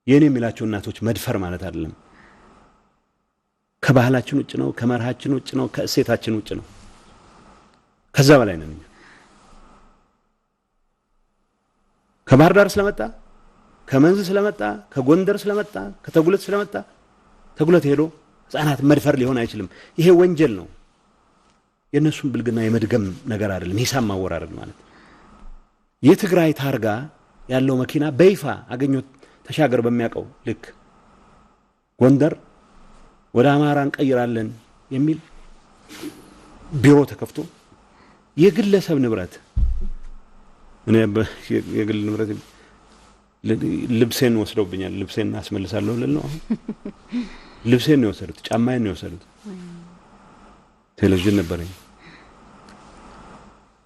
የእኔ የሚላቸው እናቶች መድፈር ማለት አይደለም። ከባህላችን ውጭ ነው፣ ከመርሃችን ውጭ ነው፣ ከእሴታችን ውጭ ነው። ከዛ በላይ ነን እኛ። ከባህር ዳር ስለመጣ፣ ከመንዝ ስለመጣ፣ ከጎንደር ስለመጣ፣ ከተጉለት ስለመጣ ተጉለት ሄዶ ህጻናት መድፈር ሊሆን አይችልም። ይሄ ወንጀል ነው። የእነሱን ብልግና የመድገም ነገር አይደለም። ሂሳብ ማወራረድ ማለት የትግራይ ታርጋ ያለው መኪና በይፋ አገኘሁ ተሻገር በሚያውቀው ልክ ጎንደር ወደ አማራ እንቀይራለን የሚል ቢሮ ተከፍቶ የግለሰብ ንብረት፣ እኔ የግል ንብረት ልብሴን ወስደውብኛል፣ ልብሴን አስመልሳለሁ ልል ነው አሁን? ልብሴን ነው የወሰዱት፣ ጫማዬን ነው የወሰዱት። ቴሌቪዥን ነበረኝ።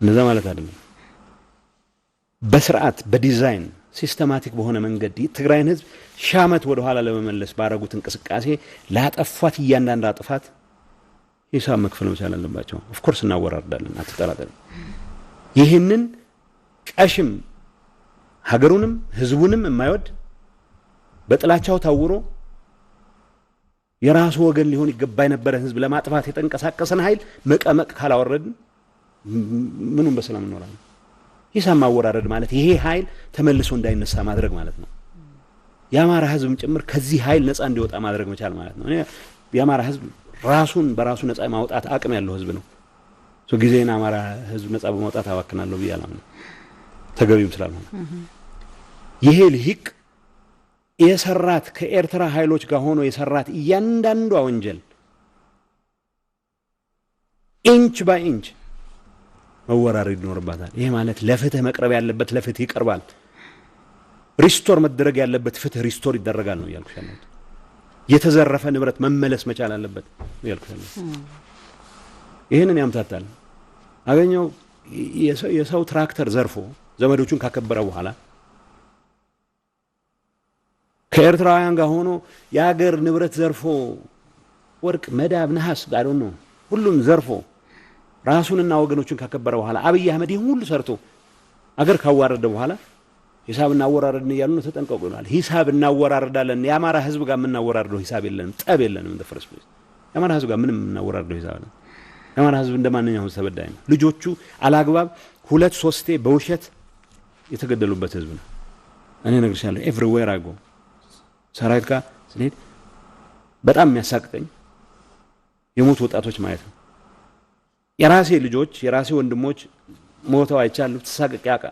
እንደዛ ማለት አይደለም። በስርዓት፣ በዲዛይን፣ systematic በሆነ መንገድ ትግራይን ህዝብ 1000 ዓመት ወደ ኋላ ለመመለስ ባረጉት እንቅስቃሴ ላጠፏት እያንዳንዷ ጥፋት ሂሳብ መክፈል መቻል አለባቸው። Of course እናወራርዳለን፣ አትጠራጠሪ። ይህንን ቀሽም ሀገሩንም ህዝቡንም የማይወድ፣ በጥላቻው ታውሮ የራሱ ወገን ሊሆን ይገባ የነበረ ህዝብ ለማጥፋት የተንቀሳቀሰን ኃይል መቀመቅ ካላወረድን ምኑን በሰላም እንኖራለን? ሂሳብ ማወራረድ ማለት ይሄ ኃይል ተመልሶ እንዳይነሳ ማድረግ ማለት ነው። የአማራ ህዝብም ጭምር ከዚህ ኃይል ነፃ እንዲወጣ ማድረግ መቻል ማለት ነው። እኔ የአማራ ህዝብ ራሱን በራሱ ነፃ ማውጣት አቅም ያለው ህዝብ ነው። ጊዜን አማራ ህዝብ ነፃ በማውጣት አባክናለሁ ብዬ አላምንም፣ ተገቢም ስላልሆነ። ይሄ ልሂቅ የሰራት፣ ከኤርትራ ኃይሎች ጋር ሆኖ የሰራት እያንዳንዷ ወንጀል inch by inch መወራረድ ይኖርባታል። ይሄ ማለት ለፍትህ መቅረብ ያለበት ለፍትህ ይቀርባል። Restore መደረግ ያለበት ፍትህ restore ይደረጋል ነው እያልኩሽ ያለሁት። የተዘረፈ ንብረት መመለስ መቻል አለበት ነው እያልኩሽ ያለሁት። ይህንን ያምታታል። አገኘው የሰው ትራክተር ዘርፎ ዘመዶቹን ካከበረ በኋላ፣ ከኤርትራውያን ጋር ሆኖ የሀገር ንብረት ዘርፎ፣ ወርቅ፣ መዳብ፣ ነሐስ I don't know ሁሉም ዘርፎ ራሱንና ወገኖቹን ካከበረ በኋላ፣ አብይ አህመድ ይህን ሁሉ ሰርቶ አገር ካዋረደ በኋላ ሂሳብ እናወራረድን እያሉ ነው። ተጠንቀቁ ይላል። ሂሳብ እናወራርዳለን። የአማራ ህዝብ ጋር የምናወራርደው ሂሳብ የለንም፣ ጠብ የለንም። In the first place የአማራ ህዝብ ጋር ምንም የምናወራርደው ሂሳብ የለም። የአማራ ህዝብ እንደ ማንኛውም ተበዳይ ነው። ልጆቹ አላግባብ ሁለት ሶስቴ በውሸት የተገደሉበት ህዝብ ነው። እኔ እነግርሻለሁ፣ everywhere I go ሰራዊት ጋር ስንሄድ በጣም የሚያሳቅቀኝ የሞቱ ወጣቶች ማየት ነው። የራሴ ልጆች፣ የራሴ ወንድሞች ሞተው አይቻለሁ። ተሳቅቄ ያውቃ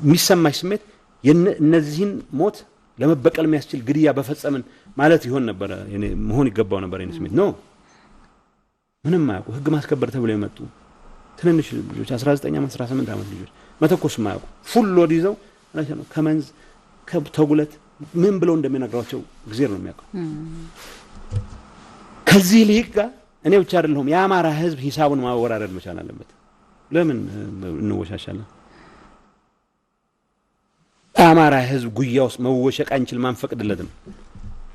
የሚሰማሽ ስሜት እነዚህን ሞት ለመበቀል የሚያስችል ግድያ በፈጸምን ማለት ይሆን ነበረ፣ መሆን ይገባው ነበር የኔ ስሜት። No፣ ምንም አያውቁ፣ ህግ ማስከበር ተብለው የመጡ ትንንሽ ልጆች፣ 19 ዓመት፣ 18 ዓመት ልጆች፣ መተኮስ የማያውቁ full load ይዘው ከመንዝ ከተጉለት ምን ብለው እንደሚነግሯቸው እግዜር ነው የሚያውቀው። ከዚህ ልሂቅ ጋር እኔ ብቻ አይደለሁም፣ የአማራ ህዝብ ሂሳቡን ማወራረድ መቻል አለበት። ለምን እንወሻሻለን? አማራ ህዝብ ጉያ ውስጥ መወሸቅ አንችልም፣ አንፈቅድለትም።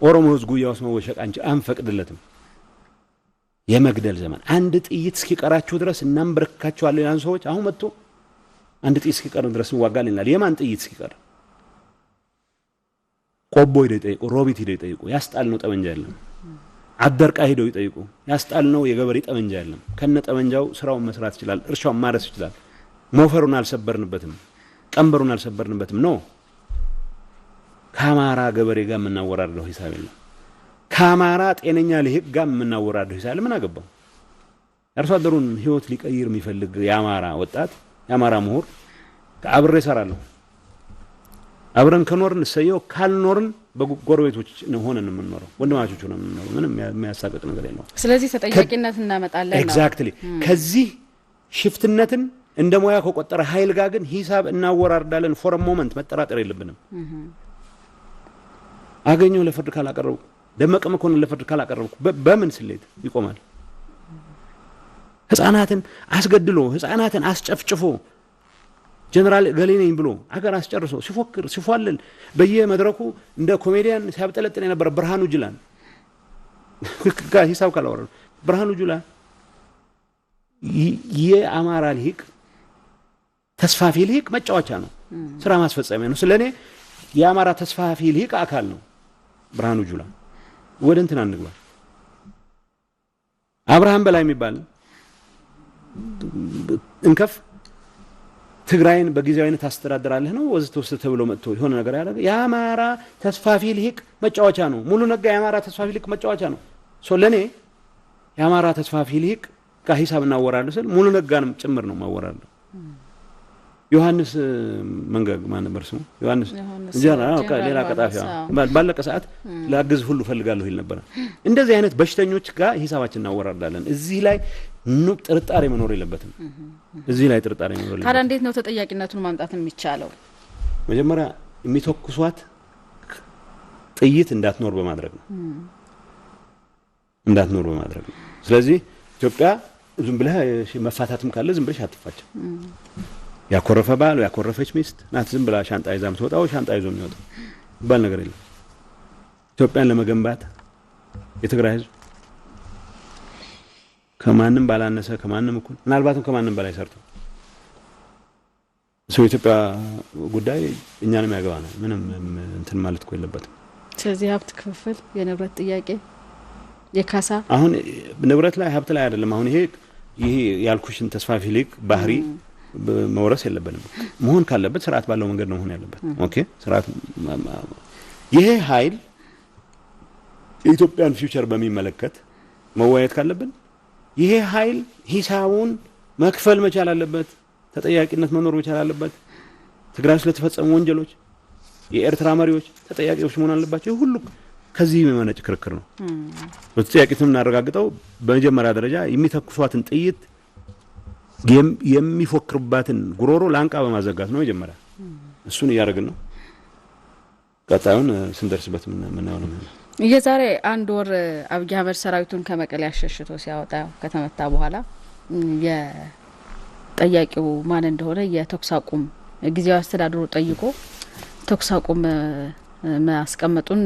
ኦሮሞ ህዝብ ጉያ ውስጥ መወሸቅ አንችል፣ አንፈቅድለትም። የመግደል ዘመን፣ አንድ ጥይት እስኪቀራችሁ ድረስ እናንበረክካችኋለን ያሉ ሰዎች አሁን መጥቶ አንድ ጥይት እስኪቀር ድረስ እንዋጋለን ይላል። የማን ጥይት እስኪቀር? ቆቦ ሂደው ይጠይቁ፣ ሮቢት ሂደው ይጠይቁ። ያስጣልነው ጠመንጃ የለም። አደርቃ ሂደው ይጠይቁ። ያስጣልነው የገበሬ ጠመንጃ የለም። ከነ ጠመንጃው ስራውን መስራት ይችላል፣ እርሻውን ማረስ ይችላል። ሞፈሩን አልሰበርንበትም፣ ቀንበሩን አልሰበርንበትም። No፣ ከአማራ ገበሬ ጋር የምናወራርደው ሂሳብ የለም። ከአማራ ጤነኛ ልሂቅ ጋር የምናወራርደው ሂሳብ ምን አገባው? የአርሶ አደሩን ህይወት ሊቀይር የሚፈልግ የአማራ ወጣት፣ የአማራ ምሁር አብሬ እሰራለሁ። አብረን ከኖርን እሰየው፣ ካልኖርን በጎረቤቶች ሆነን የምንኖረው፣ ወንድማቾች ሆነን የምንኖረው፣ ምንም የሚያሳቅቅ ነገር የለውም። ስለዚህ ተጠያቂነት እናመጣለን ነው። Exactly። ከዚህ ሽፍትነትን እንደ ሙያ ከቆጠረ ኃይል ጋር ግን ሂሳብ እናወራርዳለን። For a moment መጠራጠር የለብንም። አገኘሁ ለፍርድ ካላቀረብኩ፣ ደመቀ መኮንን ለፍርድ ካላቀረብኩ በምን ስሌት ይቆማል? ህፃናትን አስገድሎ፣ ህፃናትን አስጨፍጭፎ፣ ጀነራል ገሌ ነኝ ብሎ አገር አስጨርሶ ሲፎክር ሲፏልል በየመድረኩ እንደ ኮሜዲያን ሲያብጠለጥን የነበረ ብርሃኑ ጁላን ሂሳብ ካላወረዱ፣ ብርሃኑ ጁላ የአማራ ልሂቅ፣ ተስፋፊ ልሂቅ መጫወቻ ነው፣ ስራ ማስፈጸሚያ ነው። ስለ እኔ የአማራ ተስፋፊ ልሂቅ አካል ነው ብርሃኑ ጁላ። ወደ እንትን አንግባ። አብርሃም በላይ የሚባል እንከፍ ትግራይን በጊዜያዊነት ታስተዳድራለህ ነው ወዘተ ወዘተ ተብሎ መጥቶ የሆነ ነገር ያደረገ የአማራ ተስፋፊ ልሂቅ መጫወቻ ነው። ሙሉ ነጋ የአማራ ተስፋፊ ልሂቅ መጫወቻ ነው። So ለእኔ የአማራ ተስፋፊ ልሂቅ ጋር ሂሳብ እናወራለን ስል ሙሉ ነጋንም ጭምር ነው ማወራለሁ። ዮሐንስ መንገግ ማን ነበር ስሙ? ዮሐንስ ሌላ ቀጣፊ ባለቀ ሰዓት ላግዝ ሁሉ ፈልጋለሁ ይል ነበረ። እንደዚህ አይነት በሽተኞች ጋር ሂሳባችን እናወራርዳለን። እዚህ ላይ ጥርጣሬ መኖር የለበትም። እዚህ ላይ ጥርጣሬ መኖር የለበትም። ታዲያ እንዴት ነው ተጠያቂነቱን ማምጣት የሚቻለው? መጀመሪያ የሚተኩሷት ጥይት እንዳትኖር በማድረግ ነው፣ እንዳትኖር በማድረግ ነው። ስለዚህ ኢትዮጵያ ዝም ብለህ መፋታትም ካለ ዝም ብለሽ አትፋቸው። ያኮረፈ ባል፣ ያኮረፈች ሚስት ናት ዝም ብላ ሻንጣ ይዛ የምትወጣው፣ ሻንጣ ይዞ የሚወጣው ይባል ነገር የለም። ኢትዮጵያን ለመገንባት የትግራይ ሕዝብ ከማንም ባላነሰ፣ ከማንም እኩል፣ ምናልባትም ከማንም በላይ ሰርቶ ሰው የኢትዮጵያ ጉዳይ እኛንም ያገባናል። ምንም እንትን ማለት እኮ የለበትም። ስለዚህ የሀብት ክፍፍል፣ የንብረት ጥያቄ፣ የካሳ አሁን ንብረት ላይ፣ ሀብት ላይ አይደለም። አሁን ይሄ ያልኩሽን ተስፋፊ ልሂቅ ባህሪ መውረስ የለብንም። መሆን ካለበት ስርዓት ባለው መንገድ ነው መሆን ያለበት። Okay፣ ስርዓት ይሄ ኃይል የኢትዮጵያን future በሚመለከት መወያየት ካለብን ይሄ ኃይል ሂሳቡን መክፈል መቻል አለበት። ተጠያቂነት መኖር መቻል አለበት። ትግራይ ውስጥ ለተፈጸሙ ወንጀሎች የኤርትራ መሪዎች ተጠያቂዎች መሆን አለባቸው። ይህ ሁሉ ከዚህ የሚመነጭ ክርክር ነው። በተጠያቂነት የምናረጋግጠው በመጀመሪያ ደረጃ የሚተኩሷትን ጥይት፣ የሚፎክርባትን ጉሮሮ ላንቃ በማዘጋት ነው። መጀመሪያ እሱን እያደረግን ነው። ቀጣዩን ስንደርስበት የምናየው ነው። የዛሬ አንድ ወር አብይ አህመድ ሰራዊቱን ከመቀሌ አሸሽቶ ሲያወጣ ከተመታ በኋላ ጠያቂው ማን እንደሆነ የተኩስ አቁም ጊዜያዊ አስተዳደሩ ጠይቆ ተኩስ አቁም ማስቀመጡን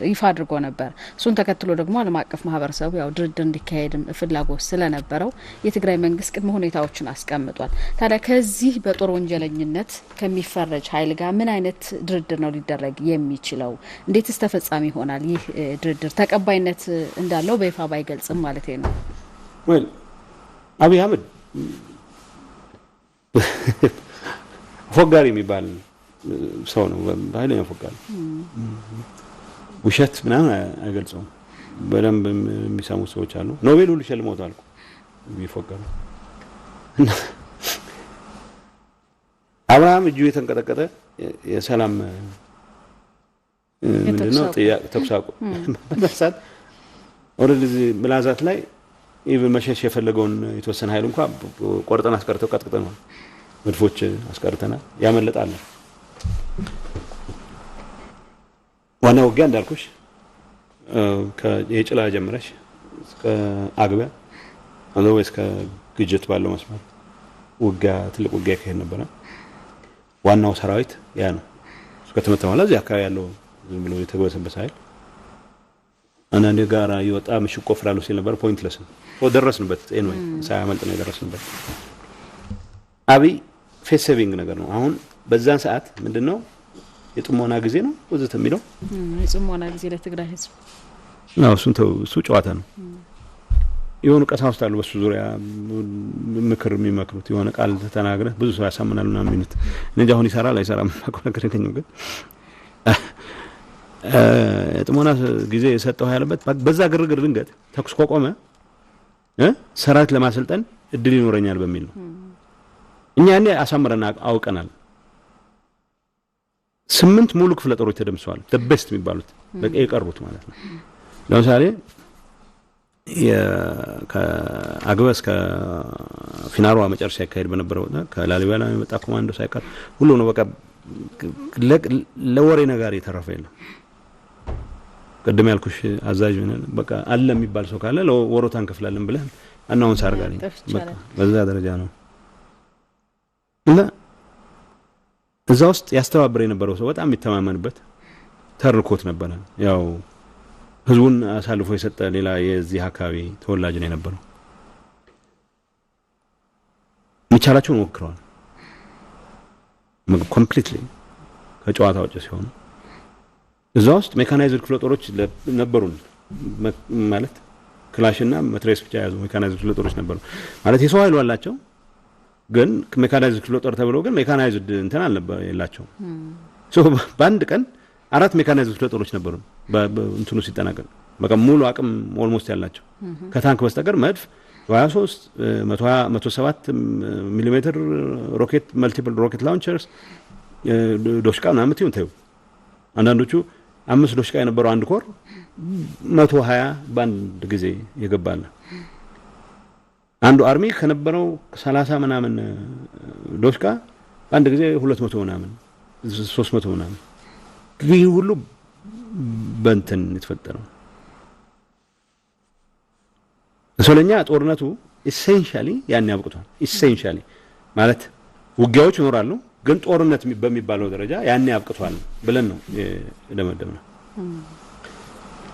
ይፋ አድርጎ ነበር። እሱን ተከትሎ ደግሞ ዓለም አቀፍ ማህበረሰቡ ያው ድርድር እንዲካሄድም ፍላጎት ስለነበረው የትግራይ መንግስት ቅድመ ሁኔታዎችን አስቀምጧል። ታዲያ ከዚህ በጦር ወንጀለኝነት ከሚፈረጅ ኃይል ጋር ምን አይነት ድርድር ነው ሊደረግ የሚችለው? እንዴትስ ተፈጻሚ ይሆናል? ይህ ድርድር ተቀባይነት እንዳለው በይፋ ባይገልጽም ማለት ነው። Well፣ አብይ አህመድ ፎጋሪ የሚባል ሰው ነው። በኃይለኛ ፎጋሪ፣ ውሸት ምናምን አይገልጸውም። በደንብ የሚሰሙ ሰዎች አሉ። ኖቤል ሁሉ ሸልመውታል እኮ ቢፎገሩ። እና አብርሃም እጁ የተንቀጠቀጠ የሰላም ምንድነው ተኩስ አቁም በዛ ሰዓት already ምላዛት ላይ even መሸሽ የፈለገውን የተወሰነ ኃይል እንኳ ቆርጠን አስቀርተው ቀጥቅጠነዋል። መድፎች አስቀርተናል። ያመለጣል። ዋና ውጊያ እንዳልኩሽ የጭላ ጀምረሽ እስከ አግቢያ ወይ እስከ ግጅት ባለው መስመር ውጊያ፣ ትልቅ ውጊያ ይካሄድ ነበረ። ዋናው ሰራዊት ያ ነው። እሱ ከተመታ በኋላ እዚህ አካባቢ ያለው ዝም ብሎ የተግበሰበሰ ኃይል አንዳንዴ ጋራ እየወጣ ምሽግ ቆፍራለሁ ሲል ነበር። Pointless ነው። ደረስንበት። Anyway ሳያመልጥ ነው የደረስንበት። አብይ face saving ነገር ነው። አሁን በዛን ሰዓት ምንድን ነው የጥሞና ጊዜ ነው ወዘተ የሚለው። የጥሞና ጊዜ ለትግራይ ህዝብ። አዎ፣ እሱን ተው፣ እሱ ጨዋታ ነው። የሆኑ ቀሳውስት አሉ በሱ ዙሪያ ምክር የሚመክሩት፣ የሆነ ቃል ተናግረህ ብዙ ሰው ያሳምናል ምናምን የሚሉት። እኔ እንጃ አሁን ይሰራል አይሰራም የማውቀው ነገር የለኝም። ግን የጥሞና ጊዜ የሰጠው ያለበት በዛ ግርግር ድንገት ተኩስ ከቆመ ሰራዊት ለማሰልጠን እድል ይኖረኛል በሚል ነው። እኛ ያኔ አሳምረን አውቀናል። 8 ሙሉ ክፍለ ጦሮች ተደምሰዋል። Best የሚባሉት የቀሩት ማለት ነው። ለምሳሌ ከአግበ እስከ ፊናሯ መጨረሻ ያካሄድ በነበረው ከላሊበላ የመጣ ኮማንዶ ሳይቀር ሁሉ ነው። በቃ ለወሬ ነጋሪ የተረፈ የለም። ቅድም ያልኩሽ አዛዥ በቃ አለ የሚባል ሰው ካለ ለወሮታ እንከፍላለን ብለህ announce አድርጋለኝ። በቃ በዛ ደረጃ ነው። እና እዛ ውስጥ ያስተባብር የነበረው ሰው በጣም የሚተማመንበት ተርኮት ነበረ። ያው ህዝቡን አሳልፎ የሰጠ ሌላ የዚህ አካባቢ ተወላጅ ነው የነበረው። የሚቻላቸውን ሞክረዋል። Completely ከጨዋታ ውጭ ሲሆኑ እዛ ውስጥ mechanized ክፍለ ጦሮች ነበሩን። ማለት ክላሽና መትረየስ ብቻ የያዙ mechanized ክፍለ ጦሮች ነበሩ። ማለት የሰው ኃይሉ አላቸው፣ ግን mechanized ክፍለ ጦር ተብለው ግን mechanized እንትን አልነበረ የላቸውም። So በአንድ ቀን አራት mechanized ክፍለ ጦሮች ነበሩ። እንትኑ ሲጠናቀቅ በቃ ሙሉ አቅም almost ያላቸው ከታንክ በስተቀር መድፍ፣ 23፣ 107 ሚሊሜትር ሮኬት፣ multiple rocket launchers፣ ዶሽቃ ምናምን ትይውን ተይው። አንዳንዶቹ አምስት ዶሽቃ የነበረው አንድ ኮር 120 በአንድ ጊዜ የገባለ። አንዱ army ከነበረው 30 ምናምን ዶሽቃ በአንድ ጊዜ 200 ምናምን፣ 300 ምናምን። ይህ ሁሉ በእንትን የተፈጠረው ሰው ለኛ ጦርነቱ essentially ያን ያብቅቷል። Essentially ማለት ውጊያዎች ይኖራሉ፣ ግን ጦርነት በሚባለው ደረጃ ያን ያብቅቷል ብለን ነው የደመደምነው።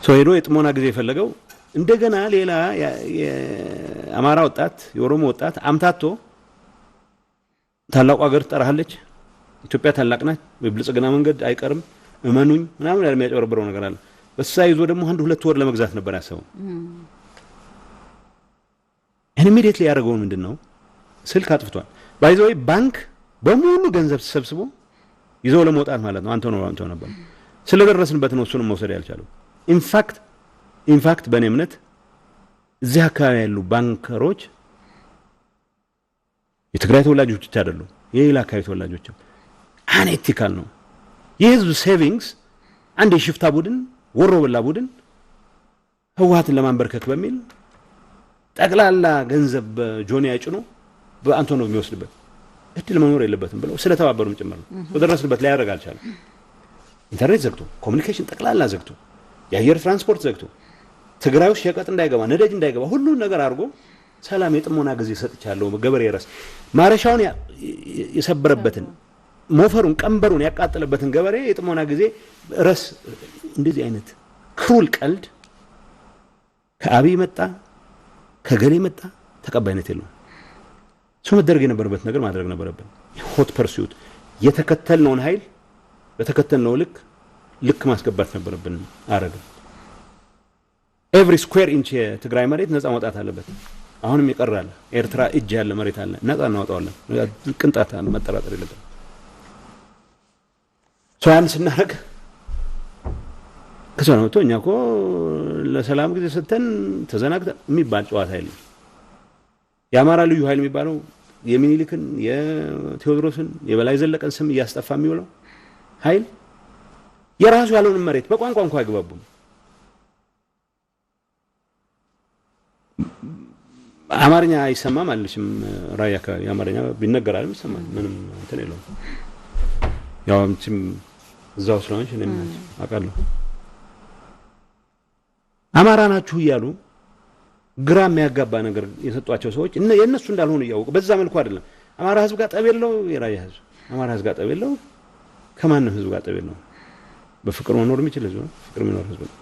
ሰው ሄዶ የጥሞና ጊዜ የፈለገው እንደገና ሌላ የአማራ ወጣት፣ የኦሮሞ ወጣት አምታቶ ታላቁ ሀገር ትጠራሃለች፣ ኢትዮጵያ ታላቅ ናት፣ የብልጽግና መንገድ አይቀርም፣ እመኑኝ ምናምን ያለ የሚያጨበረብረው ነገር አለ። በሳ ይዞ ደግሞ አንድ ሁለት ወር ለመግዛት ነበር ያሰበው። Immediately ያደረገውን ምንድን ነው? ስልክ አጥፍቷል። By the way ባንክ በሙሉ ገንዘብ ተሰብስቦ ይዘው ለመውጣት ማለት ነው። አንተ ነው አንተ ነበር ስለደረስንበት ነው እሱንም መውሰድ ያልቻለው። In fact በእኔ እምነት እዚህ አካባቢ ያሉ banker ኦች የትግራይ ተወላጆች ብቻ አይደሉም፣ የሌላ አካባቢ ተወላጆችም unethical ነው። የህዝብ savings አንድ የሽፍታ ቡድን፣ ወሮ በላ ቡድን ህወሓትን ለማንበርከክ በሚል ጠቅላላ ገንዘብ በጆንያ ጭኖ በአንቶኖቭ የሚወስድበት እድል መኖር የለበትም ብለው ስለተባበሩም ጭምር ነው። ደረስንበት፣ ሊያደርግ አልቻለም። ኢንተርኔት ዘግቶ፣ communication ጠቅላላ ዘግቶ፣ የአየር ትራንስፖርት ዘግቶ፣ ትግራይ ውስጥ ሸቀጥ እንዳይገባ፣ ነዳጅ እንዳይገባ ሁሉን ነገር አድርጎ ሰላም የጥሞና ጊዜ ሰጥቻለሁ። ገበሬ ረስ ማረሻውን የሰበረበትን፣ ሞፈሩን ቀንበሩን ያቃጠለበትን ገበሬ የጥሞና ጊዜ ረስ። እንደዚህ አይነት cruel ቀልድ ከአብይ መጣ ከገሌ መጣ ተቀባይነት የለውም። ሰው መደረግ የነበረበት ነገር ማድረግ ነበረብን። Hot pursuit የተከተልነውን ኃይል በተከተልነው ልክ ልክ ማስገባት ነበረብን። አረግን። Every square inch የትግራይ መሬት ነፃ መውጣት አለበት። አሁንም ይቀራል። ኤርትራ እጅ ያለ መሬት አለ፣ ነፃ እናወጣዋለን። ቅንጣት መጠራጠር የለብን። ሰው ያን ስናደርግ ከሰው መጥቶ እኛ እኮ ለሰላም ጊዜ ሰጥተን ተዘናግተን የሚባል ጨዋታ የለም። የአማራ ልዩ ኃይል የሚባለው የሚኒሊክን፣ የቴዎድሮስን፣ የበላይ ዘለቀን ስም እያስጠፋ የሚውለው ኃይል የራሱ ያልሆነ መሬት በቋንቋ እንኳ አይግባቡም። አማርኛ አይሰማም አለችም። ራያ አካባቢ አማርኛ ቢነገር ይሰማል። ምንም እንትን የለውም። ያው አንቺም እዛው ስለሆንሽ እኔም አውቃለሁ። አማራ ናችሁ እያሉ ግራ የሚያጋባ ነገር የሰጧቸው ሰዎች የእነሱ እንዳልሆኑ እያወቁ በዛ መልኩ አይደለም። አማራ ህዝብ ጋር ጠብ የለው፣ የራያ ህዝብ አማራ ህዝብ ጋር ጠብ የለው፣ ከማንም ህዝብ ጋር ጠብ የለው። በፍቅር መኖር የሚችል ህዝብ ነው። ፍቅር የሚኖር ህዝብ ነው።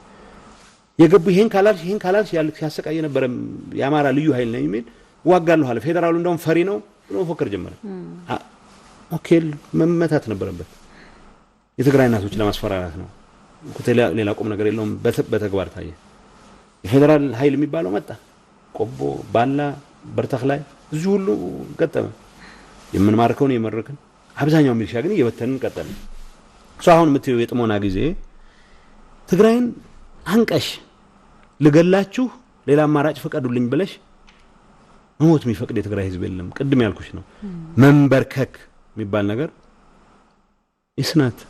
የገቡ ይሄን ካላልሽ ይሄን ካላልሽ ያለ ሲያሰቃይ የነበረ የአማራ ልዩ ኃይል ነኝ የሚል እዋጋለሁ አለ። ፌዴራሉ እንደውም ፈሪ ነው ብሎ መፎከር ጀመረ። Okay፣ መመታት ነበረበት። የትግራይ እናቶች ለማስፈራራት ነው። ሌላ ቁም ነገር የለውም። በተግባር ታየ። የፌዴራል ኃይል የሚባለው መጣ። ቆቦ፣ ባላ፣ በርተክ ላይ እዚህ ሁሉ ገጠመ። የምንማርከውን የመረክን አብዛኛው ሚሊሻ ግን እየበተንን ቀጠልን። እሱ አሁን የምትየው የጥሞና ጊዜ ትግራይን አንቀሽ ልገላችሁ ሌላ አማራጭ ፍቀዱልኝ ብለሽ መሞት የሚፈቅድ የትግራይ ህዝብ የለም። ቅድም ያልኩሽ ነው። መንበርከክ የሚባል ነገር isn't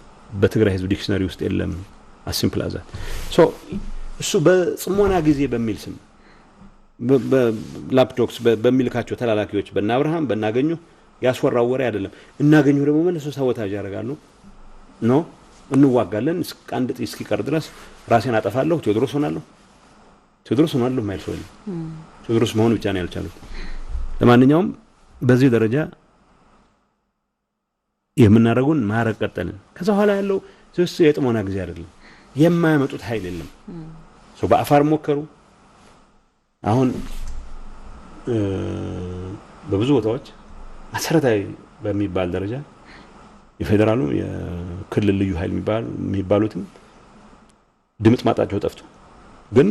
በትግራይ ህዝብ dictionary ውስጥ የለም። As simple as that። So እሱ በጽሞና ጊዜ በሚል ስም lapdogs በሚልካቸው ተላላኪዎች በእነ አብርሃም በእናገኙ ያስወራው ወሬ አይደለም። እናገኙ ደግሞ መልሶ sabotage ያደርጋሉ። No፣ እንዋጋለን አንድ ጥይት እስኪቀር ድረስ፣ ራሴን አጠፋለሁ፣ ቴዎድሮስ ሆናለሁ፣ ቴዎድሮስ ሆናለሁ የማይል ሰው የለም። ቴዎድሮስ መሆን ብቻ ነው ያልቻሉት። ለማንኛውም በዚህ ደረጃ የምናደርገውን ማድረግ ቀጠልን። ከዛ በኋላ ያለው ስስ የጥሞና ጊዜ አይደለም። የማያመጡት ኃይል የለም። ሰው በአፋር ሞከሩ። አሁን በብዙ ቦታዎች መሰረታዊ በሚባል ደረጃ የፌዴራሉ የክልል ልዩ ኃይል የሚባሉትም ድምፅ ማጣቸው ጠፍቶ ግን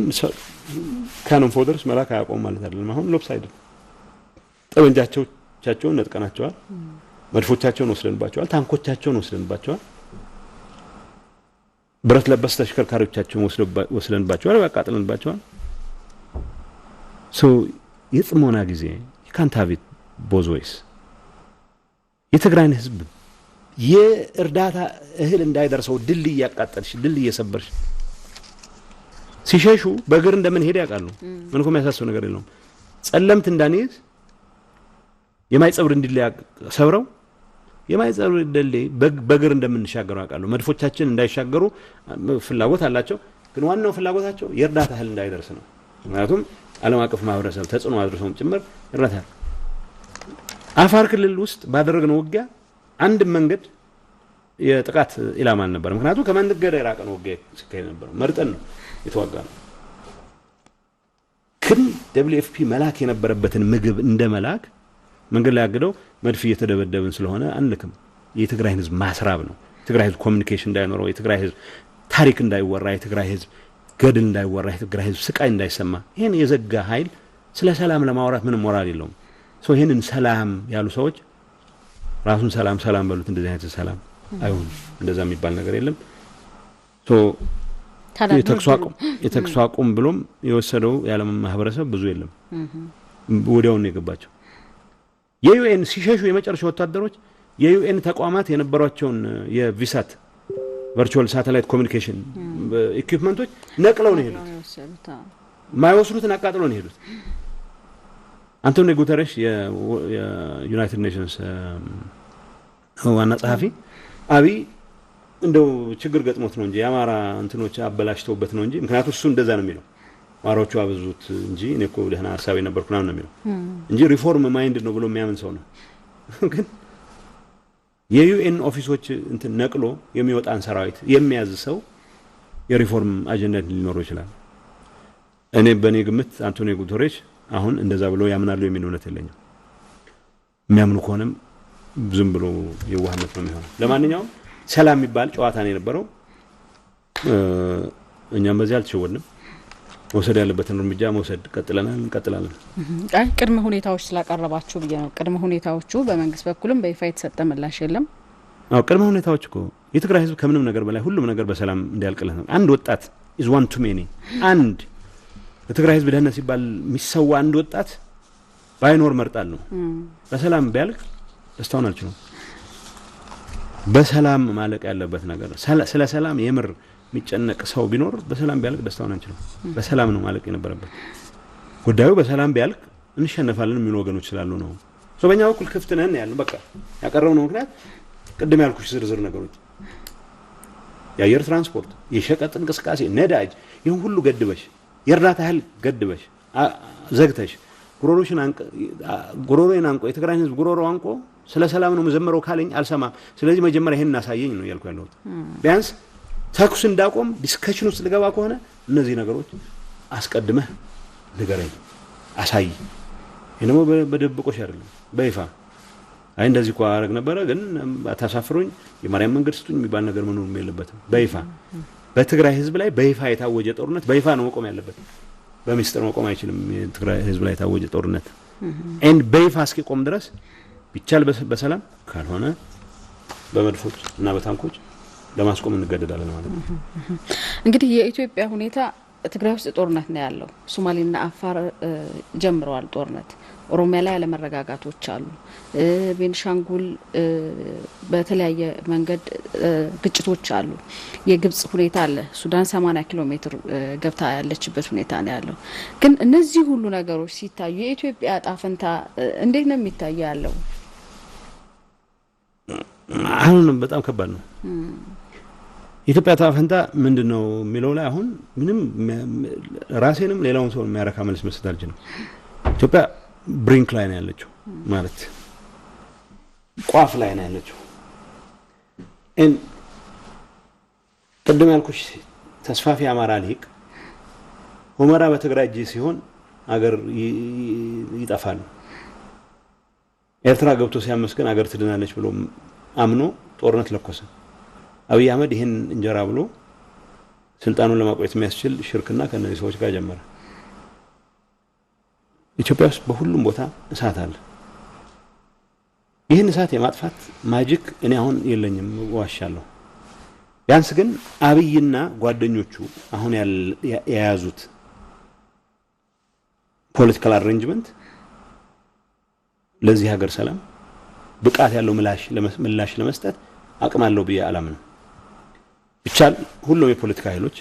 cannon fodders መላክ አያቆም ማለት አይደለም። አሁን lopsided ጠመንጃቸውን ነጥቀናቸዋል። መድፎቻቸውን ወስደንባቸዋል። ታንኮቻቸውን ወስደንባቸዋል። ብረት ለበስ ተሽከርካሪዎቻቸውን ወስደንባቸዋል፣ አቃጥለንባቸዋል። So የጽሞና ጊዜ ካንታቪት ቦዝ ወይስ የትግራይን ህዝብ የእርዳታ እህል እንዳይደርሰው ድልድይ እያቃጠልሽ፣ ድልድይ እየሰበርሽ ሲሸሹ በእግር እንደምንሄድ ያውቃሉ። ምን እኮ የሚያሳስብ ነገር የለውም። ጸለምት እንዳንይዝ የማይጸብር ድልድይ ሰብረው የማይጸብር ድልድይ በእግር እንደምንሻገረው ያውቃሉ። መድፎቻችን እንዳይሻገሩ ፍላጎት አላቸው። ግን ዋናው ፍላጎታቸው የእርዳታ እህል እንዳይደርስ ነው። ምክንያቱም ዓለም አቀፍ ማህበረሰብ ተጽዕኖ አድርሰውም ጭምር እርዳታ አፋር ክልል ውስጥ ባደረግነው ውጊያ አንድም መንገድ የጥቃት ኢላማ አልነበረ። ምክንያቱም ከመንገድ የራቀ ነው ውጊያ ሲካሄድ ነበረው። መርጠን ነው የተዋጋ ነው። ግን WFP መላክ የነበረበትን ምግብ እንደ መላክ መንገድ ላይ አግደው መድፍ እየተደበደብን ስለሆነ አንልክም። የትግራይን ህዝብ ማስራብ ነው። የትግራይ ህዝብ communication እንዳይኖረው፣ የትግራይ ህዝብ ታሪክ እንዳይወራ፣ የትግራይ ህዝብ ገድል እንዳይወራ፣ የትግራይ ህዝብ ስቃይ እንዳይሰማ ይህን የዘጋ ኃይል ስለ ሰላም ለማውራት ምንም ሞራል የለውም። So ይህንን ሰላም ያሉ ሰዎች ራሱን ሰላም ሰላም በሉት። እንደዚህ አይነት ሰላም አይሆንም። እንደዛ የሚባል ነገር የለም። የተኩስ አቁም ብሎም የወሰደው የዓለም ማህበረሰብ ብዙ የለም። ወዲያውኑ ነው የገባቸው። የ UN ሲሸሹ የመጨረሻ ወታደሮች የ UN ተቋማት የነበሯቸውን የ VSAT virtual satellite communication equipment ኦች ነቅለው ነው የሄዱት። ማይወስዱትን አቃጥለው ነው የሄዱት። አንቶኒዮ ጉተረሽ የ United Nations ዋና ጸሐፊ አብይ እንደው ችግር ገጥሞት ነው እንጂ የአማራ እንትኖች አበላሽተውበት ነው እንጂ፣ ምክንያቱም እሱ እንደዛ ነው የሚለው። አማራዎቹ አበዙት እንጂ እኔ እኮ ደህና ሀሳብ የነበርኩ ምናምን ነው የሚለው እንጂ reform minded ነው ብሎ የሚያምን ሰው ነው። ግን የ UN office ኦች እንትን ነቅሎ የሚወጣን ሰራዊት የሚያዝ ሰው የሪፎርም አጀንዳ ሊኖረው ይችላል። እኔ በእኔ ግምት አንቶኒዮ ጉተሬሽ አሁን እንደዛ ብሎ ያምናሉ የሚል እምነት የለኝም። የሚያምኑ ከሆነም ዝም ብሎ የዋህነት ነው የሚሆነው። ለማንኛውም ሰላም የሚባል ጨዋታ ነው የነበረው። እኛም በዚህ አልተሸወድንም። መውሰድ ያለበትን እርምጃ መውሰድ ቀጥለናል፣ እንቀጥላለን። አይ፣ ቅድመ ሁኔታዎች ስላቀረባችሁ ብዬ ነው። ቅድመ ሁኔታዎቹ በመንግስት በኩልም በይፋ የተሰጠ ምላሽ የለም። አዎ፣ ቅድመ ሁኔታዎች እኮ የትግራይ ህዝብ ከምንም ነገር በላይ ሁሉም ነገር በሰላም እንዲያልቅለት ነው። አንድ ወጣት is one too many። አንድ ለትግራይ ህዝብ ደህንነት ሲባል የሚሰዋ አንድ ወጣት ባይኖር መርጣለሁ። በሰላም ቢያልቅ ደስታውን አልችለውም። በሰላም ማለቅ ያለበት ነገር ነው። ስለ ሰላም የምር የሚጨነቅ ሰው ቢኖር በሰላም ቢያልቅ ደስታውን አንችልም። በሰላም ነው ማለቅ የነበረበት ጉዳዩ። በሰላም ቢያልቅ እንሸነፋለን የሚሉ ወገኖች ስላሉ ነው። በእኛ በኩል ክፍት ነን ያለው፣ በቃ ያቀረብነው ምክንያት ቅድም ያልኩሽ ዝርዝር ነገሮች፣ የአየር ትራንስፖርት፣ የሸቀጥ እንቅስቃሴ፣ ነዳጅ፣ ይህን ሁሉ ገድበሽ፣ የእርዳታ እህል ገድበሽ፣ ዘግተሽ፣ ጉሮሮዬን አንቆ፣ የትግራይን ህዝብ ጉሮሮ አንቆ ስለ ሰላም ነው መዘመረው ካለኝ አልሰማም። ስለዚህ መጀመሪያ ይሄን እናሳየኝ ነው እያልኩ ያለሁት። ቢያንስ ተኩስ እንዳቆም discussion ውስጥ ልገባ ከሆነ እነዚህ ነገሮች አስቀድመህ ንገረኝ፣ አሳይ። ይህ ደግሞ በድብቆሽ አይደለም፣ በይፋ። አይ፣ እንደዚህ እኮ አረግ ነበረ ግን አታሳፍሩኝ፣ የማርያም መንገድ ስጡኝ የሚባል ነገር መኖርም የለበትም። በይፋ በትግራይ ህዝብ ላይ በይፋ የታወጀ ጦርነት በይፋ ነው መቆም ያለበት። በሚስጥር መቆም አይችልም። የትግራይ ህዝብ ላይ የታወጀ ጦርነት and በይፋ እስኪቆም ድረስ ቢቻል በሰላም፣ ካልሆነ በመድፎች እና በታንኮች ለማስቆም እንገደዳለን ማለት ነው። እንግዲህ የኢትዮጵያ ሁኔታ ትግራይ ውስጥ ጦርነት ነው ያለው። ሶማሌና አፋር ጀምረዋል ጦርነት። ኦሮሚያ ላይ አለመረጋጋቶች አሉ። ቤንሻንጉል በተለያየ መንገድ ግጭቶች አሉ። የግብጽ ሁኔታ አለ። ሱዳን 80 ኪሎ ሜትር ገብታ ያለችበት ሁኔታ ነው ያለው። ግን እነዚህ ሁሉ ነገሮች ሲታዩ የኢትዮጵያ እጣ ፈንታ እንዴት ነው የሚታየው ያለው? አሁን በጣም ከባድ ነው። የኢትዮጵያ እጣ ፈንታ ምንድን ነው የሚለው ላይ አሁን ምንም ራሴንም ሌላውን ሰው የሚያረካ መልስ መስጠት አልችልም። ኢትዮጵያ brink ላይ ነው ያለችው፣ ማለት ቋፍ ላይ ነው ያለችው። ቅድም ያልኩሽ ተስፋፊ አማራ ልሂቅ ሁመራ በትግራይ እጅ ሲሆን አገር ይጠፋል፣ ኤርትራ ገብቶ ሲያመስገን አገር ትድናለች ብሎ አምኖ ጦርነት ለኮሰ። አብይ አህመድ ይህን እንጀራ ብሎ ስልጣኑን ለማቆየት የሚያስችል ሽርክና ከእነዚህ ሰዎች ጋር ጀመረ። ኢትዮጵያ ውስጥ በሁሉም ቦታ እሳት አለ። ይህን እሳት የማጥፋት magic እኔ አሁን የለኝም፣ ዋሻለሁ። ቢያንስ ግን አብይና ጓደኞቹ አሁን የያዙት political arrangement ለዚህ ሀገር ሰላም ብቃት ያለው ምላሽ ለመስጠት አቅም አለው ብዬ አላምንም። ቢቻል ሁሉም የፖለቲካ ኃይሎች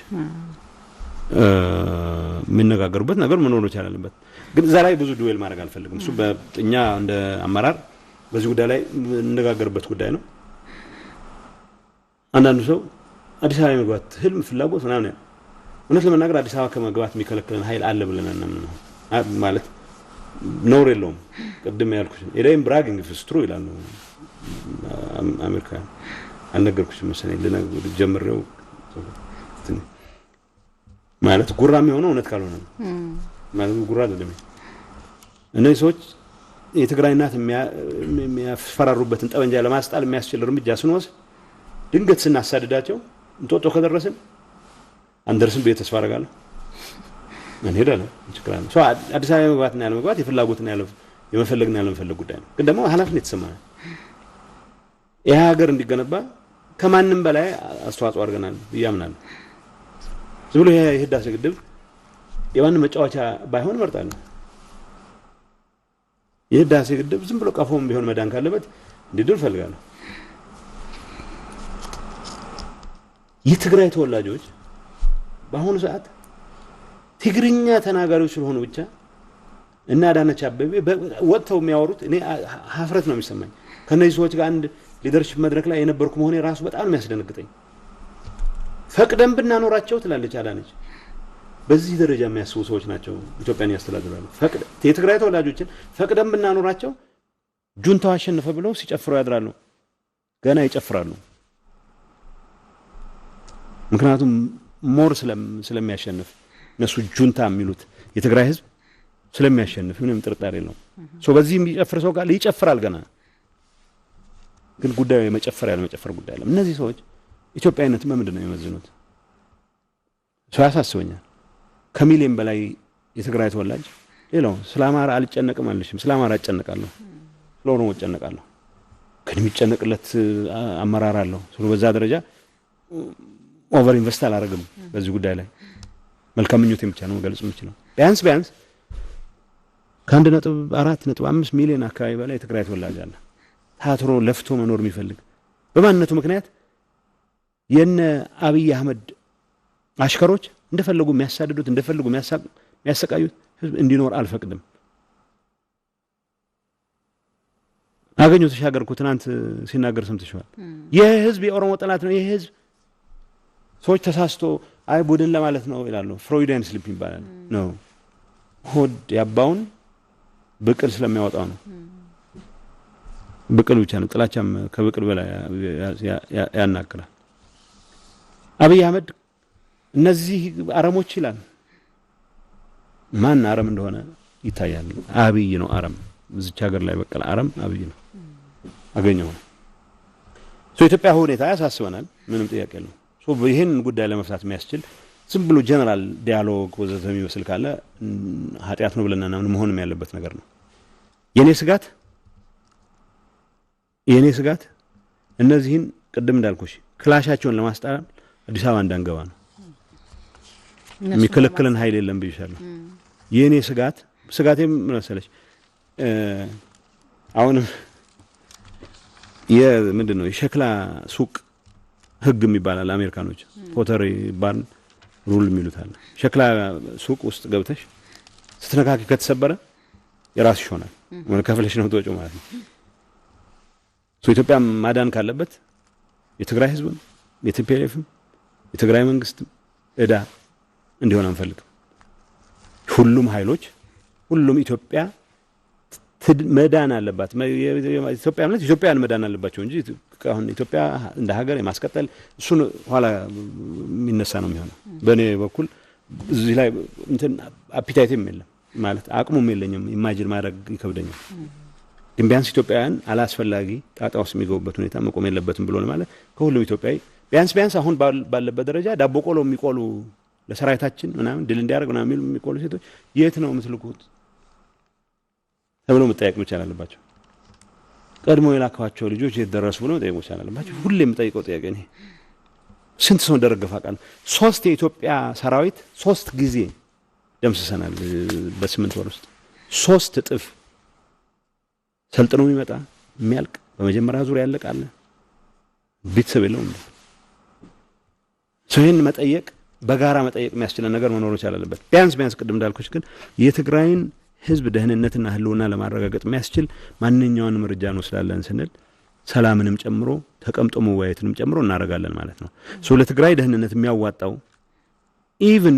የሚነጋገሩበት ነገር መኖር መቻል አለበት። ግን እዛ ላይ ብዙ dwell ማድረግ አልፈልግም። እሱ እኛ እንደ አመራር በዚህ ጉዳይ ላይ የምንነጋገርበት ጉዳይ ነው። አንዳንዱ ሰው አዲስ አበባ የመግባት ህልም፣ ፍላጎት ምናምን፣ እውነት ለመናገር አዲስ አበባ ከመግባት የሚከለክለን ኃይል አለ ብለን አናምንም። ማለት ነውር የለውም። ቅድም ያልኩሽ ኤዳይም bragging if it's true ይላሉ አሜሪካን። አልነገርኩሽም መሰለኝ፣ ጀምሬው፣ ማለት ጉራ የሚሆነው እውነት ካልሆነ ነው። ማለት ጉራ አይደለም። እነዚህ ሰዎች የትግራይ እናት የሚያስፈራሩበትን ጠመንጃ ለማስጣል የሚያስችል እርምጃ ስንወስድ ድንገት ስናሳድዳቸው እንጦጦ ከደረስን፣ አንደርስም ብዬ ተስፋ አደርጋለሁ። እንሄዳለን፣ ችግር አለ። አዲስ አበባ የመግባትና ያለመግባት የፍላጎትና የመፈለግና ያለመፈለግ ጉዳይ ነው። ግን ደግሞ ኃላፊነት የተሰማናል። ይህ ሀገር እንዲገነባ ከማንም በላይ አስተዋጽኦ አድርገናል ብዬ አምናለሁ። ዝም ብሎ የህዳሴ ግድብ የማንም መጫወቻ ባይሆን እመርጣለሁ። የህዳሴ ግድብ ዝም ብሎ ቀፎም ቢሆን መዳን ካለበት እንዲድን እፈልጋለሁ። የትግራይ ተወላጆች በአሁኑ ሰዓት ትግርኛ ተናጋሪዎች ስለሆኑ ብቻ እና አዳነች አቤቤ ወጥተው የሚያወሩት እኔ ሀፍረት ነው የሚሰማኝ። ከእነዚህ ሰዎች ጋር አንድ leadership መድረክ ላይ የነበርኩ መሆኔ ራሱ በጣም የሚያስደነግጠኝ። ፈቅደን ብናኖራቸው ትላለች አዳነች። በዚህ ደረጃ የሚያስቡ ሰዎች ናቸው ኢትዮጵያን ያስተዳድራሉ። የትግራይ ተወላጆችን ፈቅደን ብናኖራቸው ጁንታው አሸነፈ ብለው ሲጨፍሩ ያድራሉ። ገና ይጨፍራሉ። ምክንያቱም more ስለሚያሸንፍ፣ እነሱ ጁንታ የሚሉት የትግራይ ህዝብ ስለሚያሸንፍ ምንም ጥርጣሬ የለውም። So በዚህ የሚጨፍር ሰው ካለ ይጨፍራል ገና። ግን ጉዳዩ የመጨፈር ያለመጨፈር ጉዳይ አይደለም። እነዚህ ሰዎች ኢትዮጵያዊነትን በምንድን ነው የሚመዝኑት? ሰው ያሳስበኛል። ከሚሊዮን በላይ የትግራይ ተወላጅ፣ ሌላው ስለ አማራ አልጨነቅም አልልሽም። ስለ አማራ እጨነቃለሁ፣ ስለ ኦሮሞ እጨነቃለሁ። ግን የሚጨነቅለት አመራር አለው። ስለ በዛ ደረጃ over invest አላደርግም በዚህ ጉዳይ ላይ። መልካም ምኞቴን ብቻ ነው መግለጽ የምችለው። ቢያንስ ቢያንስ ከ1.4.5 ሚሊዮን አካባቢ በላይ የትግራይ ተወላጅ አለ። ታትሮ ለፍቶ መኖር የሚፈልግ፣ በማንነቱ ምክንያት የነ አብይ አህመድ አሽከሮች እንደፈለጉ የሚያሳድዱት፣ እንደፈለጉ የሚያሰቃዩት ህዝብ እንዲኖር አልፈቅድም። አገኘሁ ተሻገር እኮ ትናንት ሲናገር ሰምተሽዋል። ይህ ህዝብ የኦሮሞ ጠላት ነው። ይህ ህዝብ ሰዎች ተሳስቶ አይ ቡድን ለማለት ነው ይላሉ። Freudian slip ይባላል ነው። ሆድ ያባውን ብቅል ስለሚያወጣው ነው። ብቅል ብቻ ነው። ጥላቻም ከብቅል በላይ ያናግራል። አብይ አህመድ እነዚህ አረሞች ይላል። ማን አረም እንደሆነ ይታያል። አብይ ነው አረም። እዚች ሀገር ላይ በቀለ አረም አብይ ነው። አገኘው ነው። ኢትዮጵያ ሁኔታ ያሳስበናል። ምንም ጥያቄ የለውም። ይህን ጉዳይ ለመፍታት የሚያስችል ዝም ብሎ general dialogue ወዘተ የሚመስል ካለ ኃጢአት ነው ብለና መሆንም ያለበት ነገር ነው። የኔ ስጋት እነዚህን ቅድም እንዳልኩሽ ክላሻቸውን ለማስጣል አዲስ አበባ እንዳንገባ ነው። የሚከለክለን ኃይል የለም ብዬሻለሁ። የኔ ስጋቴ ምን መሰለሽ? አሁንም የምንድን ነው የሸክላ ሱቅ ህግ የሚባላል፣ አሜሪካኖች Pottery Barn rule የሚሉት አለ። ሸክላ ሱቅ ውስጥ ገብተሽ ስትነካኪ ከተሰበረ የራስሽ ይሆናል፣ ከፍለሽ ነው የምትወጪው ማለት ነው። ኢትዮጵያ ማዳን ካለበት የትግራይ ህዝብም የ TPLF ም የትግራይ መንግስትም እዳ እንዲሆን አንፈልግም። ሁሉም ኃይሎች፣ ሁሉም ኢትዮጵያ መዳን አለባት። ኢትዮጵያ ማለት ኢትዮጵያን መዳን አለባቸው እንጂ አሁን ኢትዮጵያ እንደ ሀገር የማስቀጠል እሱን ኋላ የሚነሳ ነው የሚሆነው። በእኔ በኩል እዚህ ላይ እንትን appetite ም የለም፣ ማለት አቅሙም የለኝም። Imagine ማድረግ ይከብደኛል። ግን ቢያንስ ኢትዮጵያውያን አላስፈላጊ ጣጣ ውስጥ የሚገቡበት ሁኔታ መቆም የለበትም ብሎ ለማለት ከሁሉም ኢትዮጵያዊ ቢያንስ ቢያንስ አሁን ባለበት ደረጃ ዳቦ ቆሎ የሚቆሉ፣ ለሰራዊታችን ምናምን ድል እንዲያደርግ ምናምን የሚሉ የሚቆሉ ሴቶች የት ነው የምትልኩት ተብሎ መጠየቅ መቻል አለባቸው። ቀድሞ የላኳቸው ልጆች የት ደረሱ ብሎ መጠየቅ መቻል አለባቸው። ሁሌ የምጠይቀው ጥያቄ እኔ ስንት ሰው እንደረገፈ አውቃለሁ። ሶስት የኢትዮጵያ ሰራዊት ሶስት ጊዜ ደምስሰናል በ8 ወር ውስጥ። 3 እጥፍ ሰልጥኖ የሚመጣ የሚያልቅ፣ በመጀመሪያ ዙር ያለቃለ፣ ቤተሰብ የለውም። ሰው ይህን መጠየቅ፣ በጋራ መጠየቅ የሚያስችለን ነገር መኖር መቻል አለበት። ቢያንስ ቢያንስ ቅድም እንዳልኩሽ ግን የትግራይን ሕዝብ ደህንነትና ሕልውና ለማረጋገጥ የሚያስችል ማንኛውንም እርምጃ እንወስዳለን ስንል ሰላምንም ጨምሮ ተቀምጦ መወያየትንም ጨምሮ እናደርጋለን ማለት ነው። So ለትግራይ ደህንነት የሚያዋጣው even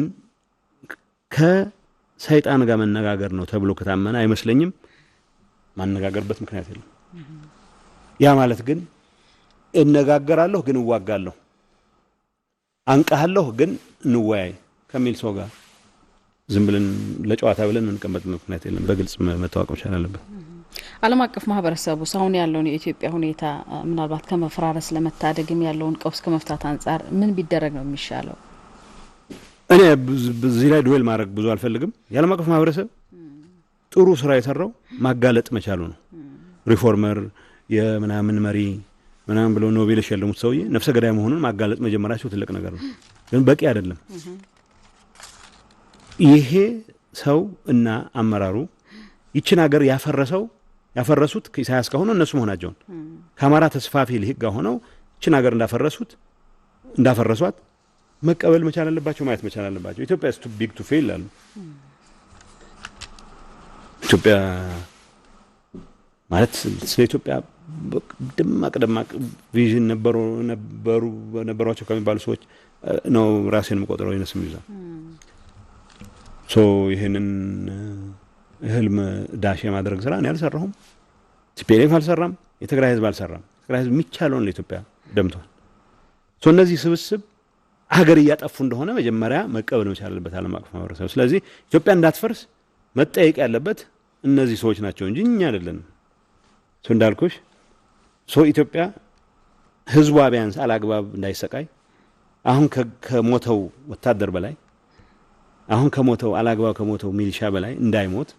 ከሰይጣን ጋር መነጋገር ነው ተብሎ ከታመነ አይመስለኝም። ማነጋገርበት ምክንያት የለም። ያ ማለት ግን እነጋገራለሁ ግን እዋጋለሁ፣ አንቃሃለሁ ግን እንወያይ ከሚል ሰው ጋር ዝም ብለን ለጨዋታ ብለን የምንቀመጥ ምክንያት የለም። በግልጽ መታወቅ መቻል አለበት። ዓለም አቀፍ ማህበረሰቡ አሁን ያለውን የኢትዮጵያ ሁኔታ ምናልባት ከመፈራረስ ለመታደግም ያለውን ቀውስ ከመፍታት አንጻር ምን ቢደረግ ነው የሚሻለው? እኔ በዚህ ላይ dwell ማድረግ ብዙ አልፈልግም። የዓለም አቀፍ ማህበረሰብ ጥሩ ስራ የሰራው ማጋለጥ መቻሉ ነው። Reformer የምናምን መሪ ምናምን ብለው ኖቤል የሸለሙት ሰውዬ ነፍሰ ገዳይ መሆኑን ማጋለጥ መጀመራቸው ትልቅ ነገር ነው፣ ግን በቂ አይደለም። ይሄ ሰው እና አመራሩ ይችን ሀገር ያፈረሱት ከኢሳያስ ጋር ሆነው እነሱ መሆናቸውን፣ ከአማራ ተስፋፊ ልሂቅ ጋር ሆነው ይችን ሀገር እንዳፈረሷት መቀበል መቻል አለባቸው፣ ማየት መቻል አለባቸው። "Ethiopia is too big to fail" አሉ። ኢትዮጵያ ማለት ስለ ኢትዮጵያ ደማቅ ደማቅ vision ነበሩ ነበሯቸው ከሚባሉ ሰዎች ነው ራሴን የምቆጥረው። ይነስ የሚይዛ So ይህንን ህልም dash የማድረግ ስራ እኔ አልሰራሁም፣ TPLF አልሰራም፣ የትግራይ ህዝብ አልሰራም። የትግራይ ህዝብ የሚቻለውን ለኢትዮጵያ ደምቷል። So እነዚህ ስብስብ ሀገር እያጠፉ እንደሆነ መጀመሪያ መቀበል መቻል አለበት ዓለም አቀፍ ማህበረሰብ። ስለዚህ ኢትዮጵያ እንዳትፈርስ መጠየቅ ያለበት እነዚህ ሰዎች ናቸው እንጂ እኛ አይደለንም። So እንዳልኩሽ so ኢትዮጵያ ህዝቧ ቢያንስ አላግባብ እንዳይሰቃይ፣ አሁን ከሞተው ወታደር በላይ፣ አሁን ከሞተው አላግባብ ከሞተው ሚሊሻ በላይ እንዳይሞት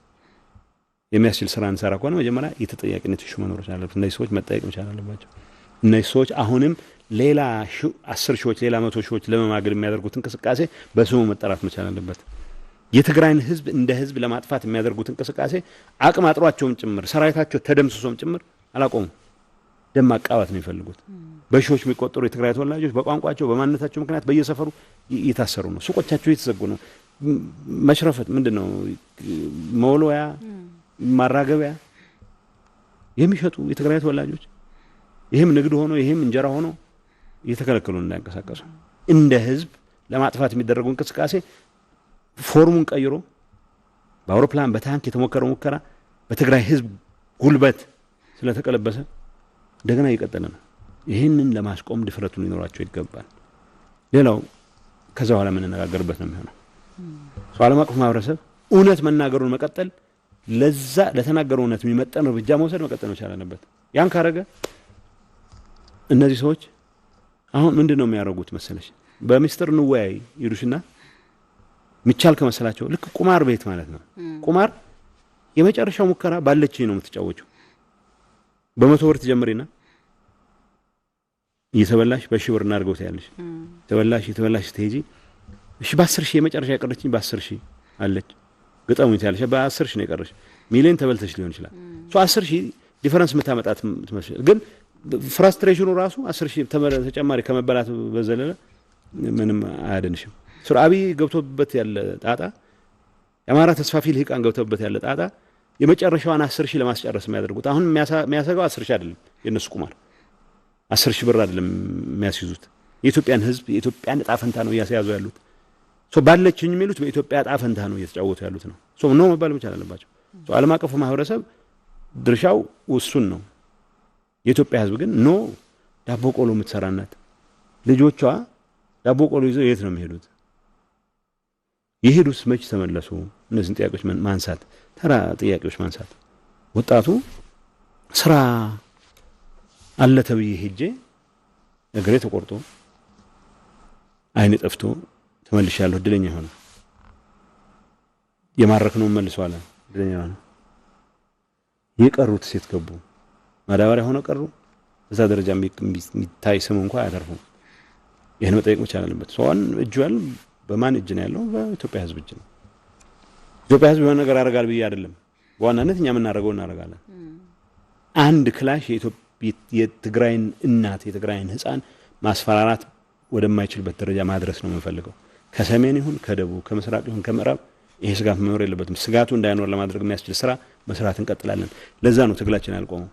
የሚያስችል ስራ እንሰራ ከሆነ መጀመሪያ የተጠያቂነት issue መኖር አለበት። እነዚህ ሰዎች መጠየቅ መቻል አለባቸው። እነዚህ ሰዎች አሁንም ሌላ 10 ሺዎች፣ ሌላ 100 ሺዎች ለመማገድ የሚያደርጉት እንቅስቃሴ በስሙ መጠራት መቻል አለበት። የትግራይን ህዝብ እንደ ህዝብ ለማጥፋት የሚያደርጉት እንቅስቃሴ አቅም አጥሯቸውም ጭምር፣ ሰራዊታቸው ተደምስሶም ጭምር አላቆሙም። ደም ማቃባት ነው የሚፈልጉት። በሺዎች የሚቆጠሩ የትግራይ ተወላጆች በቋንቋቸው፣ በማንነታቸው ምክንያት በየሰፈሩ እየታሰሩ ነው። ሱቆቻቸው እየተዘጉ ነው። መሽረፈት ምንድን ነው? መወልወያ፣ ማራገቢያ የሚሸጡ የትግራይ ተወላጆች ይህም ንግድ ሆኖ ይህም እንጀራ ሆኖ እየተከለከሉ እንዳይንቀሳቀሱ፣ እንደ ህዝብ ለማጥፋት የሚደረጉ እንቅስቃሴ form ኡን ቀይሮ በአውሮፕላን፣ በታንክ የተሞከረው ሙከራ በትግራይ ህዝብ ጉልበት ስለተቀለበሰ እንደገና እየቀጠለ ነው። ይህንን ለማስቆም ድፍረቱን ሊኖራቸው ይገባል። ሌላው ከዛ በኋላ የምንነጋገርበት ነው የሚሆነው። ዓለም አቀፍ ማህበረሰብ እውነት መናገሩን መቀጠል፣ ለዛ ለተናገረው እውነት የሚመጠን እርምጃ መውሰድ መቀጠል መቻል አለበት። ያን ካረገ እነዚህ ሰዎች አሁን ምንድን ነው የሚያደርጉት መሰለሽ? በሚስጥር እንወያይ ይሉሽና የሚቻል ከመሰላቸው ልክ ቁማር ቤት ማለት ነው። ቁማር የመጨረሻው ሙከራ ባለችኝ ነው የምትጫወችው። በ100 ብር ትጀምሪና እየተበላሽ በ1000 ብር እናድርገው ትያለሽ። ተበላሽ የተበላሽ ስትሄጂ እሺ በ10,000፣ የመጨረሻ የቀረችኝ በ10,000 አለች፣ ግጠሙኝ ትያለሽ። በ10,000 ነው የቀረሽ። ሚሊዮን ተበልተሽ ሊሆን ይችላል። So 10,000 difference የምታመጣት ትመስል ግን frustration ኑ ራሱ 10,000 ተጨማሪ ከመበላት በዘለለ ምንም አያድንሽም። So አብይ ገብቶበት ያለ ጣጣ፣ የአማራ ተስፋፊ ልሂቃን ገብቶበት ያለ ጣጣ የመጨረሻዋን 10,000 ለማስጨረስ የሚያደርጉት፣ አሁን የሚያሰጋው 10,000 አይደለም፣ የእነሱ ቁማር 10,000 ብር አይደለም የሚያስይዙት፣ የኢትዮጵያን ሕዝብ፣ የኢትዮጵያን እጣ ፈንታ ነው እያስያዙ ያሉት። So ባለችኝ የሚሉት በኢትዮጵያ እጣ ፈንታ ነው እየተጫወቱ ያሉት ነው። So no መባል መቻል አለባቸው። So ዓለም አቀፉ ማህበረሰብ ድርሻው ውሱን ነው። የኢትዮጵያ ሕዝብ ግን no። ዳቦ ቆሎ የምትሰራ እናት ልጆቿ ዳቦ ቆሎ ይዘው የት ነው የሚሄዱት? የሄዱስ መች ተመለሱ? እነዚህን ጥያቄዎች ማንሳት፣ ተራ ጥያቄዎች ማንሳት። ወጣቱ ስራ አለ ተብዬ ሄጄ እግሬ ተቆርጦ አይኔ ጠፍቶ ተመልሻለሁ። እድለኛ የሆነ የማረክነውን መልሰዋል። እድለኛ የሆነ የቀሩት ሴት ገቡ፣ ማዳበሪያ ሆነው ቀሩ። በዛ ደረጃ የሚታይ ስም እንኳ አያተርፉም። ይህን መጠየቅ መቻል አለበት። ሰዋን እጁ ያለ በማን እጅ ነው ያለው? በኢትዮጵያ ሕዝብ እጅ ነው። ኢትዮጵያ ሕዝብ የሆነ ነገር ያደርጋል ብዬ አይደለም። በዋናነት እኛ የምናደርገው እናደርጋለን። አንድ ክላሽ የትግራይን እናት፣ የትግራይን ሕፃን ማስፈራራት ወደማይችልበት ደረጃ ማድረስ ነው የምንፈልገው። ከሰሜን ይሁን ከደቡብ፣ ከምስራቅ ይሁን ከምዕራብ ይሄ ስጋት መኖር የለበትም። ስጋቱ እንዳይኖር ለማድረግ የሚያስችል ስራ መስራት እንቀጥላለን። ለዛ ነው ትግላችን ያልቆመው።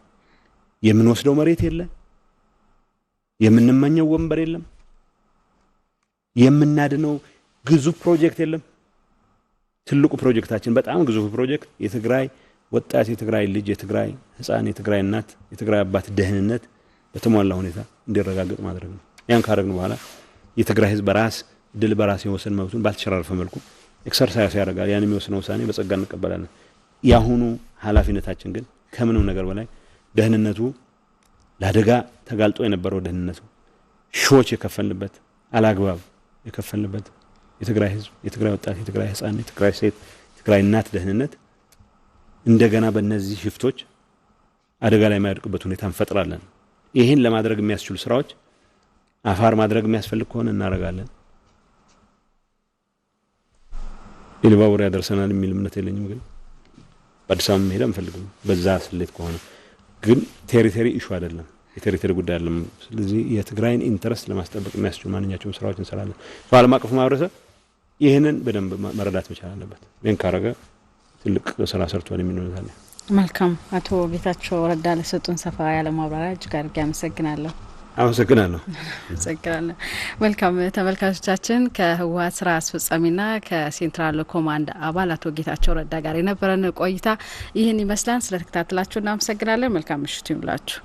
የምንወስደው መሬት የለ፣ የምንመኘው ወንበር የለም፣ የምናድነው ግዙፍ ፕሮጀክት የለም። ትልቁ ፕሮጀክታችን፣ በጣም ግዙፍ ፕሮጀክት የትግራይ ወጣት፣ የትግራይ ልጅ፣ የትግራይ ህፃን፣ የትግራይ እናት፣ የትግራይ አባት ደህንነት በተሟላ ሁኔታ እንዲረጋገጥ ማድረግ ነው። ያን ካደረግን በኋላ የትግራይ ህዝብ በራስ እድል በራስ የመወሰን መብቱን ባልተሸራረፈ መልኩ exercise ያደርጋል። ያን የሚወስነው ውሳኔ በጸጋ እንቀበላለን። የአሁኑ ኃላፊነታችን ግን ከምንም ነገር በላይ ደህንነቱ፣ ለአደጋ ተጋልጦ የነበረው ደህንነቱ፣ ሺዎች የከፈልንበት፣ አላግባብ የከፈልንበት የትግራይ ህዝብ፣ የትግራይ ወጣት፣ የትግራይ ህፃን፣ የትግራይ ሴት፣ የትግራይ እናት ደህንነት እንደገና በእነዚህ ሽፍቶች አደጋ ላይ የማይወድቅበት ሁኔታ እንፈጥራለን። ይህን ለማድረግ የሚያስችሉ ስራዎች አፋር ማድረግ የሚያስፈልግ ከሆነ እናደርጋለን። ኢሉባቡር ያደርሰናል የሚል እምነት የለኝም፣ ግን በአዲስ አበባ መሄድ አንፈልግም። በዛ ስሌት ከሆነ ግን territory issue አይደለም፣ የ territory ጉዳይ አይደለም። ስለዚህ የትግራይን interest ለማስጠበቅ የሚያስችሉ ማንኛቸውም ስራዎች እንሰራለን። ዓለም አቀፉ ማህበረሰብ ይህንን በደንብ መረዳት መቻል አለበት። ይህን ካረገ ትልቅ ስራ ሰርቷል የሚል እምነት አለኝ። መልካም፣ አቶ ጌታቸው ረዳ ለሰጡን ሰፋ ያለ ማብራሪያ እጅግ አድርጌ አመሰግናለሁ። አመሰግናለሁ። አመሰግናለሁ። መልካም ተመልካቾቻችን፣ ከህወሀት ስራ አስፈጻሚና ከ Central Command አባል አቶ ጌታቸው ረዳ ጋር የነበረን ቆይታ ይህን ይመስላል። ስለተከታተላችሁ እናመሰግናለን። መልካም ምሽቱ ይሁንላችሁ።